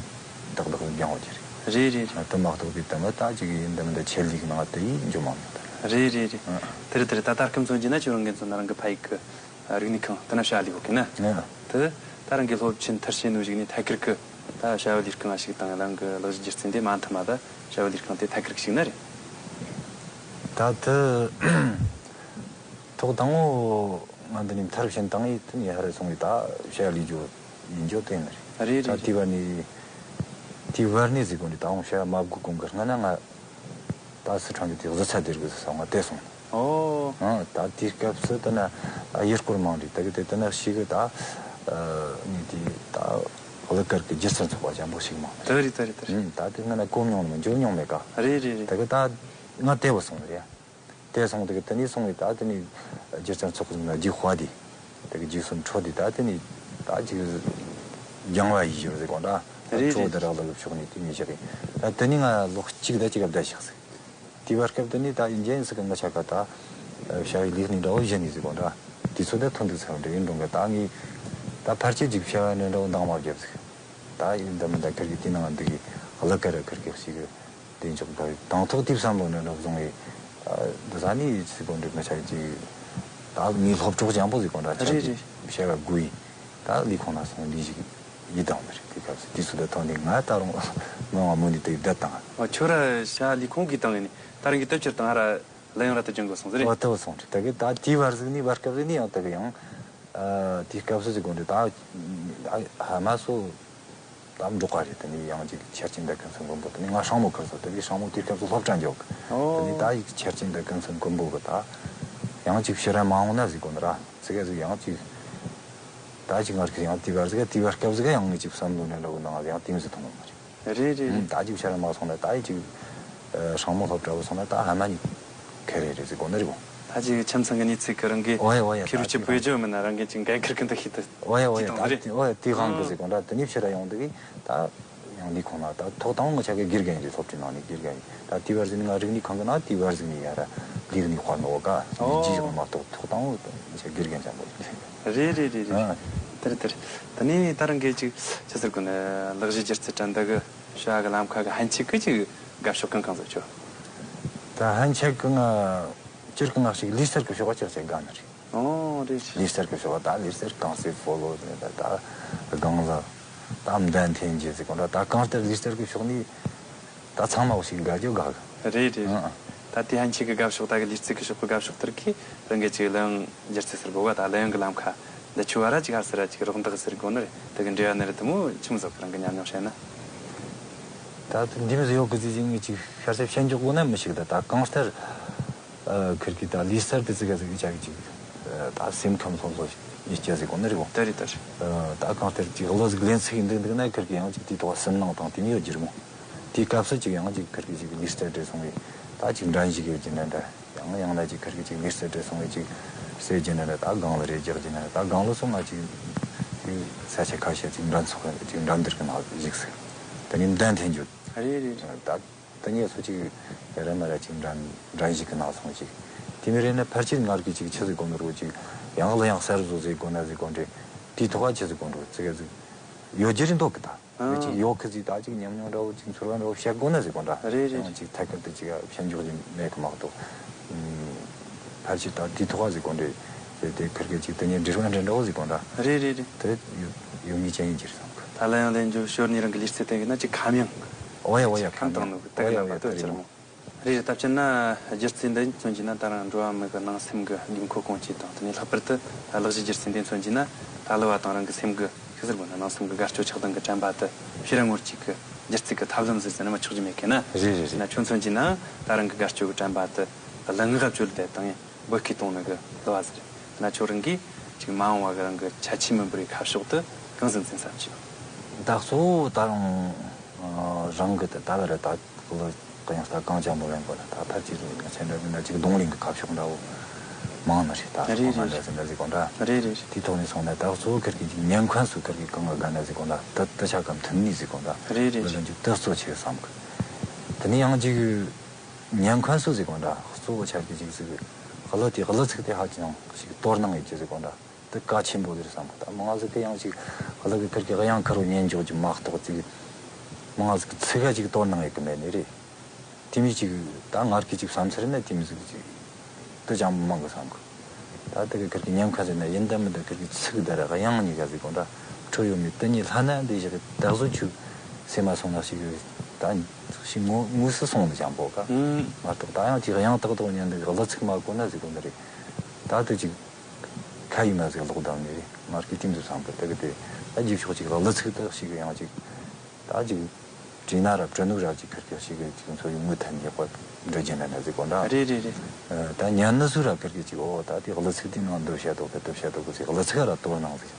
ཏག་ཏག་སྦྱང་བ་ཅི་རེད། རེད་རེད་རེད། ཨ་དེ་མ་གཏོགས་པའི་དེ་མ་ད་ཅིག་ཡིན་འདི་མི་འདི་ཆེད་ལས་ནང་དེ་ཡིས་འཇོན་མ་མྱོང་། ད་རེད་རེད་རེད། ཨ་དེ་རེད་དེ་རེད། ད་ད་སྐབས་མཚོན་གྱི་ན་ཁྱོད་རང་གི་མཚོན་ན་རང་གི་ཕ་ཡུལ་གི་ཨ་རིག་གནས་ཁང་དེ་ན་བྱ་བ་ལས་གོ་གི་ན། ཨ་དེ་ད་རང་གི་སློབ་ཆེན་མཐར་ཕྱིན་ནོ་ཞིག་ནས་ཐད་ཀར་གི་ད་བྱ་བ་ལས་ཁང་ཞིག་དང་། རང་གི་ལག་བཞི་སྒྱུ་རྩལ་འདི་མ་མཐུན་མ། ད་བྱ་བ་ལས་ཁང་དེ་ཐད་ཀར་གི་ཞིག་ན་རེད། ད་དེ་ཐོག་དང་པོ་ང་འདི་ནས་མཐར་ཕྱིན་བཏང་ཡིན་དུས་ནས་ཧ་རེ་སོང་བའི་ད་བྱ་བ་ལས་རྒྱུ་ཡིན་རྒྱུ་དེ་ནི་རེད། རེད་ད་རེད་དེ་རེད། བར་ནས་དེ་བར་ནས་ཟིག་གོ་འདི་ད་འོང་བྱ་བ་མ་དགོས་གོང་གི་སྔ་ན་ང་ད་སི་ཁྲོན་གྱི་དེ་བཟོ་ཚད་དེར་གི་ཟེར་ང་དེ་སོང་། ཨོ། ཨང་ད་དེའི་སྐབས་སུ་དེ་ན་ཡུལ་སྐོར་མང་རེད། ད་གི་དེ་དེ་ན་ཞིག་གི་ད་ནི་དེ་ད་གླུ་གར་གི་སྒྱུ་རྩལ་ཚོགས་པ་ཅན་པོ་ཞིག་མང་། དེ་རེད་དེ་རེད་དེ་རེད། ཨང་ད་དེ་སྔ་ན་གོ་མྱོང་ནི་མི་འཇོན་མྱོང་མེད་ཀ། རེད་རེད་རེད། ད་གི་ད་ང་དེ་བ་སོང་རེད། དེ་སོང་དེ་གི་དེ་ནས་སོང་བའི་ད་དེ་ནས་སྒྱུ་རྩལ་ཚོགས་ཟིན་ན་རྒྱུགས་དཔའ་དེ། དེ་གི་རྒྱུགས་སུ་འཕྲོ་དེ་ད་དེ་ནས་ད་ཅིག་སྦྱང་བ་ཡིས་ཞོར་ཟེར་གོ་འདྲ། རེད་འཕྲོ་རེད། དེ་རག་ལ་གི་ཕྱོགས་ནས་དེ་ཉིད་བཞག་གི། ད་དེ་ནས་ང་ལོ་གཅིག་ད་ཅིག་བསྡད་བཞག་ཟིག་དེ་བར་སྐབས་དེ་ནས་ད་ཡིན་ཅན་ཟིག་གི་ང་ཆ་ག་ད་བྱ་བའི་ལས་གནས་འདྲ་བོ་གཞན་ནས་ཟེར་གོ་འདྲ། དུས་ཚོད་ད་ཐོན་དུས་ཚར་འདྲ་ཡིན་འགྲོ་གི། ད་ངས་ད་ཕལ་ཆེར་ཅིག་བྱ་བ་ནི་འདྲ་བོ་འདང་མ་བརྒྱབ་ཟིག་ད་ཡིན་ད་མི་ད་ཁིར་གི་དེ་ནང་འདུག་གི་གླུ་གར་ཁིར་གི་ཞིག་གི་དེ་འཇོག་དགའ་བའི་དང་ཐོག་དེ་བསམ་བློ་ནི་རབ་བཟུང་བའི། ཨ་འདི་ས་ནི་ཚིག་གོ་འགྲིག་མི་ཆགས་ཀྱི། ད་ངའི་སློབ་གྲོགས་ཅན་པོ་ཟིག་གོ་འདྲ་ཆགས་རེད་ཀྱི་རེད། བྱ་བ་དགོས་ཡིན། ད་ལས་ཁུངས་ན་སོང་ལས་ཞིག་ཡིད་དང་མི་རིགས་དེ་སྐབས་སུ་དུས་སུ་ད་ཐོན་ནས་ང་ད་རུང་མི་བ་མོ་ནི་དེ་བསྡད་དང་། ཨ་ཁྱོད་ར་བྱ་ལས་ཁུངས་ཀྱི་སྟེང་ནས་ད་རང་གི་སྟབས་ཆེར་དང་ང་ར་གླུ་དབྱངས་ར་ད་སྦྱང་དགོས་སོང་ཟེར་རེད། ཨོ་ལྟ་བུ་སོང་རེད། ད་གི་ད་དེའི་བར་ཟིག་ནི་བར་སྐབས་ཟིག་ནི་ཡང་ད་གི་ཡང་། ཨ་དེའི་སྐབས་སུ་ཟིག་གོ་འདྲ་ད་ཧ་མ་སོ། ད་འབྲོག་པ་རེད། དེ་ནས་ཡང་ཅིག་ཆར་ཆེན་ད་ཀུན་སེམས་མགོན་པོ། དེ་ནས་ང་སྲང་མོ་ཁར་སོང་། དེ་ནས་སྲང་མོ་དེ་སྐབས་སུ་སློབ་གྲྭ་འཇོག་དེ་ནས་ད་ཡིག་ཆར་ཆེན་ད་ཀུན་སེམས་མགོན་པོ་གི་ད་ཡང་ཅིག་ཕྱིར་ར་མ་འོང་ན་ཟིག་གོ་ནི་ར་ཚིག་ག་ཟིག་ཡང་ཅིག་ད་ཅིག་ངར་གི་ཡང་དེ་བར་ཟིག་དེ་བར་སྐབས་ཟིག་ཡང་ངས་ཅིག་བསམ་བློ་ནས་འདྲ་བོ་ནང་ཡང་དེ་མི་ཟིག་མཐོང་ནི་མ་རེད། རེད་རེད་རེད། ད་ཅིག་ཕྱིར་ར་མ་སོང་ན་ད་ཡིག་ཅིག་སྲང་མོ་སློབ་གྲྭ་བོ་སོང་ན་ད་ཧ་མ་ནི་ཁེ་རེ་རེ་ཟིག་གོ་ནི་རེད་གོ། ད་ཅིག་ཁྱིམ་ཚང་གི་གནས་ཚུལ་གི་རང་གི་ཨོ་ཡ་ཨོ་ཡ་ཁེ་རུ་ད་ཅིག་ཅིག་བོད་ལྗོངས་མིན་ན་རང་གི་ཅིག་འགན་ཁུར་གི་འདུག་ཤི་ད། ཨོ་ཡ་ཨོ་ཡ་ཅི་དང་ད་རེད། དེ་ཨོ་ཡ་དེ་གང་གི་ཨང་ཟེར་གོ་འདྲ། དེ་ནས་ཕྱིར་ར་ཡོང་དུས་ད་ཡང་ལས་ཁུངས་ན་ད་ཐོག་དང་ང་ཆ་གི་དགེ་རྒན་རེད། སློབ་གྲྭའི་ནང་ནས་དགེ་རྒན་རེད། ད་དེ་བར་ཟིག་ནས་ང་རིག་གནས་ཁང་གི་ནང་དེ་བར་ཟིག་ནས་ཡ་ར་ལས་གནས་དཔར་ནོ་ག་ཨོ་ལས་ཀྱི་ཡོང་མ་གཏོགས་ཐོག་དང་ང་ཆ་དགེ་རྒན་ཅང་གོ་རེད་རེད་རེད་རེད། ཨ་དེར་དེར། ད་ནས་ད་རང་གི་ཅིག་ཅི་ཟེར་གོ་ནི་ལག་བཞི་སྒྱུ་རྩལ་དྲ་འདི་གི་བྱ་གི་ལམ་ཁ་གི་ཧན་ཆད་གི་ཅིག་དགའ་ཕྱོགས་གང་གང་ཟེར་ཆོ། ད་ཧན་ཆད་གི་ང་སྤྱིར་གི་ང་ཞིག་ལུས་རྩལ་གི་ཕྱོགས་ཅིག་ཟེར་དགའ་ནི་རེད། ཨོ་རེད། ལུས་རྩལ་གྱི་ཕྱོགས་ད་ལུས་རྩལ་གང་སེ་ཕོ་ལོ་ཟེར་ད་ད་སྒང་ལ་ད་མདའ་འཐེན་རྒྱུ་ཟེར་གོ་འདྲ། ད་གང་ལྟར་ལུས་རྩལ་གྱི་ཕྱོགས་ནས་ད་ཚང་མ་ཞིག་དགའ་རྒྱུ་དགའ་གི། རེད་རེད། ཨང་ཨང་། ད་དེ་ཧན་ཆད་གི་དགའ་ཕྱོགས་ད་གི་ལུས་རྩལ་གྱི་ཕྱོགས་གི་དགའ་ཕྱོགས་དེར་གི་རང་གི་ཅིག་གླུ་དབྱངས་སྒྱུ་རྩལ་ཟེར་གོ་ག་ད་གླུ་དབྱངས་གི་ལམ་ཁ་འདི་ཆུ་བ་ར་ཅིག་ཧར་སི་ར་ཅིག་རོགས་འདེགས་ཟེར་གོ་ནི་རེད། དེ་གི་འབྲེལ་བ་ནི་རེད། དེ་མོ་ཆི་མོ་ཟིག་གི་རང་གི་ཉམས་མྱོང་བཤད་ན། ད་དེ་འདི་མི་ཟིག་ཡོད་གི་ཟིག་ཟིག་ངས་ཅིག་ཤར་སེ་བཤད་འཇོག་གོ་ན་མི་ཞིག་ད་ད་གང་ལྟར། ཨ་ཁིར་གི་ད་ལུས་རྩལ་དེ་ཙི་ག་ཙི་གི་ཅག་གི་ཅིག་ཨ་ད་སེམས་ཁམས་སོ་སོ་ཡིད་སྐྱེ་ཟིག་གོ་ནི་རེད་གོ། དེ་རེད་དེ་རེད། ཨ་ད་གང་ལྟར་ཅིག་བློ་ཟིག་ལེན་ཚིག་འདུག་འདུག་ན་ཁིར་གི་ཡང་ཅིག་དེའི་ཐོག་སུན་སྣང་དང་དེ་ནི་ཡོད་རྒྱུ་རེད་མོ། དེའི་སྐབས་སུ་ཅིག་ཡང་ཅིག་ཁིར་གི་ཅིག་ལུས་རྩལ་བྲེལ་སོང་བས་ད་ཅིག་འགྲན་ཞུགས་ཡོད་རྒྱུ་ན་འདྲ། ཡང་ཡང་ན་ཅིག་ཁིར་གི་ཅིག་ལུས་རྩལ་བྲེལ་སོང་བས་ཅིག་ཟེར་རྒྱུ་ན་འདྲ། ད་སྒང་ལ་རེ་རྒྱག་རྒྱུ་ན་འདྲ། ད་སྒང་ལ་སོང་ང་ཅིག་དེ་ས་ཆ་ཁ་ཤས་ཅིག་འགྲན་ཚོགས་ཅིག་འགྲན་བསྡུར་གི་ནང་བཞུགས་སོང་། དེ་ནས་མདའ་འཐེན་རྒྱུ། རེད་རེད་རེད། ད། ད་ངས་སུ་ཅིག་ར་མ་ར་ཅིག་འགྲན་འགྲན་ཞུགས་ཀྱི་ནང་སོང་ཅིག་དེ་མི་རེད་ན་ཕལ་ཆེར་ངར་གི་ཅིག་ཆི་ཟིག་གོ་ནོ་རུ་ཅིག་ཡང་ལ་ཡང་གསར་བཟོ་ཟིག་གོ་ན་ཟིག་གོ་འདྲེ། དེའི་ཐོག་ཆི་ཟིག་གོ་འགྲོ་ཙི་ག་ཟིག་ཡོད་རྒྱུ་རེད་འདོད་གི་ད། ཨ། ཅིག་ཡོད་གི་ཟིག་ད་ཅིག་ཉམས་མྱོང་འདྲ་བོ་ཅིག་ཚོར་བ་འདྲ་བོ་བཤད་དགོས་ན་ཟིག་གོ་འདྲ། རེད་རེད། ཡང་ཅིག་ཐད་ཀར་དུ་ཅིག་ཕྱིན་འཇོག་ཅིག་མེད་གི་མ་གཏོགས། ཕལ་ཆེར་ད་དེའི་ཐོག་ཟིག་གོ་འདྲེ། དེ་དེ་ཁེར་གི་ཅིག་དེ་ཉིད་འབྲེལ་བ་འདྲ་འདྲ་བོ་ཟིག་གོ་འདྲ། རེད་རེད་རེད། དེ་ཡོད་ཡོད་ངེས་ཅན་ཡིན་གྱི་རེད་བསམ་གི། ད་ལ་ཡང་ལན་འཇོ་ཞོར་ནས་རང་གི་ལུས་རྩལ་བསྟན་གི་ན་ཅིག་ཁམ་ཡང་། ཨོ་ཡ་ཨོ་ཡ་ཁམ་ཁམ་དང་ནུ་གི་ཁམ་ཡ་དེ་ཡ་ལ་དེ་ད་ཅི་རེད་མོ། རེད་རེད། ད་བྱས་ན་སྒྱུ་རྩལ་འདི་མཚོན་གྱི་ན་ད་རང་འགྲོ་བ་མི་གི་ནང་སེམས་གི་དགོས་མཁོ་སྐོང་བྱེད་དང་དེ་ནས་ལྷག་པར་དུ་ལག་བཞི་སྒྱུ་རྩལ་འདི་མཚོན་གྱི་ན་ད་གླུ་བ་དང་རང་གི་སེམས་གི་ཤི་ཟེར་དགོས་ན་ནང་སེམས་གི་དགའ་སྐྱོ་ཆགས་སྡང་གི་དྲན་པ་དེ་ཕྱི་ར་ངོར་ཅིག་གི་སྒྱུ་རྩལ་གི་ཐབས་ལམ་ཟེར་ཟེར་ན་མི་ཆོག་རྒྱུ་མེད་གི་ན། རེད་རེད་རེད། ན་ཁྱོད་མཚོན་གྱི་ན་ད་རང་གི་དགའ་སྐྱོ་གི་དྲན་པ་དེ་གླུ་ངག་ག་བཅོལ་བསྡད་དང་ཡིན། འབོད་སྐུལ་གཏོང་ནི་གི་ལོ་བ་ཟེར། ན་ཁྱོད་རང་གིས་ཅིག་མ་འོངས་བ་གི་རང་གི་ཁྱད་ཆོས་མི་འབོར་བའི་ཁ་ཕྱོགས་དེ་གང་ཟིན་ཟིན་བསམ་གྱི། ད་གཙོ་བོ་ད་རང་རང་གི་ད་ད་བར་ད་གླུ་གཡང་ད་གང་ཅང་མོ་ལེན་དགོས་ན་ད་ཕལ་ཆེར་ང་ཚོ་འདྲ་མི་འདྲ་ཅིག་གདོང་ལེན་གི་ཁ་ཕྱོགས་འདྲ་བོ་མང་ནི་རེད། ད་རེད་སོང་ན་རེད་འདྲ་ཟིན་འདྲ་ཟིག་གོ་འདྲ། རེད་རེད། དེའི་ཐོག་ནས་སོང་ན་ད་གཙོ་བོ་ཁེར་གི་ཅིག་ཉན་མཁན་ཚོ་ཁེར་གི་གང་ག་དགའ་འདྲ་ཟིག་གོ་འདྲ། དེ་དེ་ཆ་ག་མཐུན་ནི་ཟིག་གོ་འདྲ། རེད་རེད། འདི་ལ་འཇུག་དེ་གཙོ་ཆེ་བསམ་གི། དེ་ནས་ཡང་ཅིག་ཉན་མཁན་ཚོ་ཟིག་གོ་འདྲ་གཙོ་བོ་ཆ་གི་ཅིག་ཟིག་གི་གླུ་དེ་གླུ་ཚིག་དེ་ཧ་ཅང་ཞིག་དོར་སྣང་ཡོད་ཀྱི་ཟིག་གོ་འདྲ། དེ་གལ་ཆེན་པོ་རེད་བསམ་གི། ད་མང་ང་ཟིག་གི་ཡང་ཅིག་གླུ་གི་ཁེར་གི་དབྱངས་ཁེར་རོ་ཉན་འཇོག་རྒྱུ་མ་གཏོགས་ཅིག་མང་ང་ཟིག་གི་ཚིག་ག་ཅིག་དོར་སྣང་ཡོད་གི་མེད་ནི་རེད། དེ་མི་ཅིག་ད་ངར་གི་ཅིག་བསམ་ཚུལ་ནི་དེ་མི་ཟིག་ཅིག་དེ་ཅང་མང་གི་བསམ་གི། ད་དེ་གི་ཁེར་གི་ཉན་མཁན་ཟེར་ན་ཡིན་ད་མིན་ད་ཁེར་གི་ཚིག་དེ་ར་དབྱངས་གཉིས་ཀ་ཟིག་གོ་འདྲ་འཕྲོད་ཡོད་མེད་དེ་གཉིས་ལྷན་ན་འདི་ཞིག་གི་ད་གཟོད་ཆུ་སེམས་མ་སོང་ན་ཞིག་གི་ད་ཞིག་ངོ་ངོས་སུ་སོང་ནི་ཅང་པོ་ག་ཨུམ། མ་གཏོགས་ད་ཡང་ཅིག་དབྱངས་ཏག་ཏག་ཉན་འདི་གི་གླུ་ཚིག་མ་གོ་ན་ཟིག་གོ་འདི་རེད། ད་དེ་ཅིག་ཁ་ཡིན་ན་ཟིག་ལོག་བསྡད་ནི་རེད། མར་གི་ཏིང་ཟིག་བསམ་གི་དེ་གི་དེ་ད་རྗེས་ཕྱོགས་ཅིག་གླུ་ཚིག་དག་ཞིག་ཡང་ཅིག་ད་ཅིག་བྲིས་ན་ར་བྲི་ནུག་ར་ཅིག་ཁེར་ཁེར་ཞིག་གི་ཅིག་འཚོ་ཡི་མུ་མཐུད་ནས་ཡག་པ་འགྲོ་རྒྱུ་ན་ན་ཟིག་གོ་འདྲ། རེད་རེད་རེད། ད་ཉན་ནི་ཟུག་ར་ཁེར་ཁེར་ཅིག་ཨོ་ད་དེ་གླུ་ཚིག་དེ་ནང་འདུ་བྱ་དོ་གི་འདུ་བྱ་དོ་གི་ཟིག་གླུ་ཚིག་ར་དོ་སྣང་ཟིག་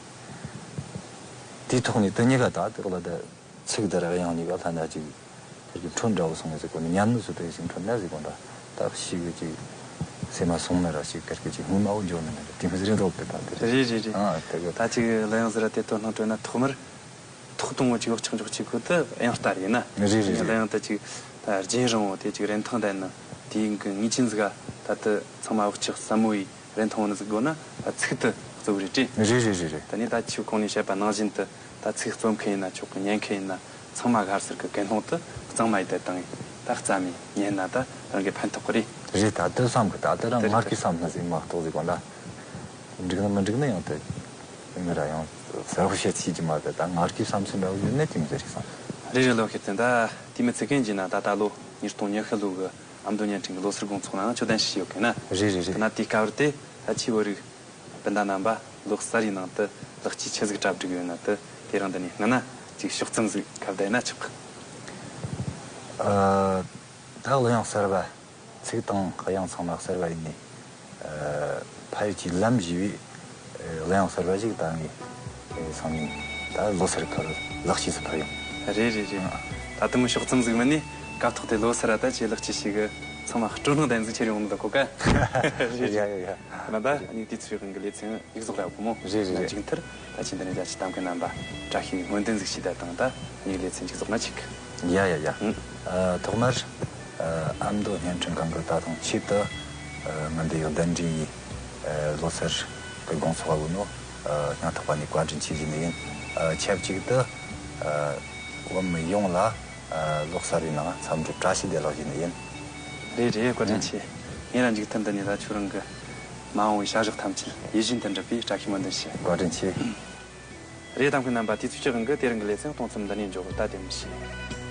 དེའི་ཐོག་ནས་དེ་གཉིས་ཀ་ད་དེ་གླུ་ད་ཚིག་དེ་ར་དབྱངས་གཉིས་ཀ་ལྷན་ན་ཅིག་ཁེར་གི་འཕྲོད་འདྲ་བོ་སོང་ནས་ཟིག་གོ་ནས་ཉན་ནི་སུ་དེ་ཞིག་འཕྲོད་ན་ཟིག་གོ་འདྲ། ད་ཞིག་གི་ཅིག་སེམས་མ་སོང་ན་ར་ཞིག་ཁེར་གི་ཅིག་སྔོན་མ་བོ་འཇོག་ནི་ན་ར་དེ་མི་ཟིག་རེད་འདོག་གི་ད་དེ་རེད། རེད་རེད་རེད། ཨ་དེ་གི་ད་ཅིག་གླུ་དབྱངས་ཟེར་ར་དེ་དོ་སྣང་སྤྲོད་ན་ཐོག་མར་ཐོག་དང་པོ་ཅིག་བག་ཆགས་འཇོག་ཅིག་གོ་དེ་དབྱངས་རྟ་རེད་ན། རེད་རེད་རེད། གླུ་དབྱངས་དེ་ཅིག་ད་རྒྱུན་རིང་བོ་དེ་ཅིག་རིན་ཐང་ལྡན་ན་དེའི་གི་ངེས་ཅན་ཟིག་ག་ད་དེ་ཚང་མ་བག་ཆགས་ཟབ་མོ་ཡིས་རིན་ཐང་བོ་ནི་ཟིག་དགོས་ན་ད་ཚིག་དེ་གཙོ་བོ་རེད་དྲི། རེད་རེད་རེད་རེད། ད་ནི་ད་ཆུ་གོང་ནས་བཤད་པ་ནང་བཞིན་དུ་ད་ཚིག་རྩོམ་མཁན་ཡིན་ན་ཆོག་གི། ཉན་མཁན་ཡིན་ན་ཚང་མ་སྒར་ཟུར་གི་ཀུན་སློང་དུ་གཙང་མ་ཡིན་དེ་དང་ཡིན་ད་རྩ་མེད་ཉན་ན་ད་རང་གི་ཕན་ཐོགས་གི་རེད། རེད། ད་དེ་བསམ་གི། ད་དེ་རང་དེ་རེད་ངར་གི་བསམ་ན་ཟིག་མ་གཏོགས་ཟིག་གོ་ལ་འགྲིག་ན་མི་འགྲིག་ན་ཡང་དེ་མི་ར་ཡང་གསལ་པོ་བཤད་ཤེས་ཀྱི་མ་རེད། ད་ངར་གི་བསམ་ཚུལ་འདྲ་བོ་ཡོད་ན་དེ་མི་ཟེར་རེད་བསམ། རེད་རེད། ལོ་ཁེར་ཚན་ད་དེ་མི་ཚིག་མཁན་གྱིས་ན་ད་ད་ལོ་ཉིས་སྟོང་ཉི་ཤུ་ལོ་གི་ཨ་མདོ་བརྙན་འཕྲིན་གྱི་ལོ་སར་དགོང་ཚོགས་ནང་ཆོད་དན་ཞིག་ཡོད་གི་ན། རེད་རེད་རེད། ད་ན་དེའི་སྐབས་དེ་ད་ཆེ་བོད་རིགས་སྤུན་ཟླ་རྣམ་པ་ལོ་གསར་རེའི་ནང་དུ་ལེགས་སྐྱེས་ཆི་ཟིག་གྲ་སྒྲིག་ཡོད་ན་དུ་དེ་རིང་འདི་ནས་སྔ་ན་ཅིག་ཕྱོགས་བཙུན་ཟིག་ཁ་བརྡ་ཡིན་ན་ཆོག་གི། ཨ། ད་གླུ་དབྱངས་གསར་པ། ཚིག་དང་དབྱངས་ཚང་མ་གསར་བ་ཡིན་ནི། ཨ། ཕ་ཡུལ་གྱི་ལམ་ཞེས་པའི་ཨ། གླུ་དབྱངས་གསར་པ་ཞིག་ད་ངས་ཨ། སང་ཉིན་ད་ལོ་སར་ཁར་ལེགས་སྐྱེས་སུ་ཕུལ་ཡོང་། རེད་རེད་རེད། ཨ། ད་དུང་ཕྱོགས་བཙུན་ཟིག་མིན་ནི་སྐབས་ཐོག་དེ་ལོ་སར་ད་ཆེས་ལེགས་སྐྱེས་ཤིག་གི་ཚང་མ་སྤྲོ་སྣང་ལྡན་ཟིག་ཁྱེར་ཡོང་ནི་ད་གོ་ཀ། རེད་ཡ་ཡ་ཡ། ད་ད་ནི་དུས་ཚོད་རིང་གི་ལེ་ཚན་ཡིག་ཚོགས་ར་བུ་མོ། རེད་རེད་རེད། མཇུག་མཐར་ད་ཆེས་འདི་ནས་རྒྱ་ཆེ་གཏམ་མཁན་རྣམ་པ་བཀྲ་ཤིས་སྨོན་འདུན་ཟིག་ཞུས་ད་དང་ད་ངའི་ལེ་ཚན་མཇུག་རྫོགས་ན་ཆིག་ཡ་ཡ་ཡ། ཨ། ཐོག་མར་ཨ། ཨ་མདོ་བརྙན་འཕྲིན་ཁང་གི་ད་དུང་ཆེད་དུ་ཨ། ང་འདི་ཡོད་གདན་འདྲེན་ཡིས་ཨ། ལོ་སར་གི་དགོང་ཚོགས་བུ་ནོ་ཨ། སྙིང་ཐག་པ་ནས་བཀའ་དྲིན་ཆེ་ཞུ་ནི་ཡིན། ཨ། ཆབས་ཅིག་ཏུ་ཨ། བུ་མོ་ཡོངས་ལ་ཨ། ལོ་སར་རེའི་ནང་འཚམས་འདྲི་བཀྲ་ཤིས་བདེ་ལེགས་ཞུ་ནི་ཡིན། རེད་རེད། བཀའ་དྲིན་ཆེ། ངས་རང་མཇུག་མཐར་འདི་ནས་ད་ཁྱོད་རང་གི་མ་འོངས་པའི་བྱ་གཞག་ཐམས་ཅད་ཡིད་བཞིན་དུ་འགྲུབ་པའི་བཀྲ་ཤིས་སྨོན་འདུན་ཞུ། བཀའ་དྲིན་ཆེ། རེད། གཏམ་མཁན་རྣམ་པ། དུས་ཚོད་ཀྱི་དབང་གིས་དེ་རིང་གི་ལེ་ཚན་གཏོང་མཚམས་འདི་ནས་འཇོག་ད་དེ་མི་ཤེས།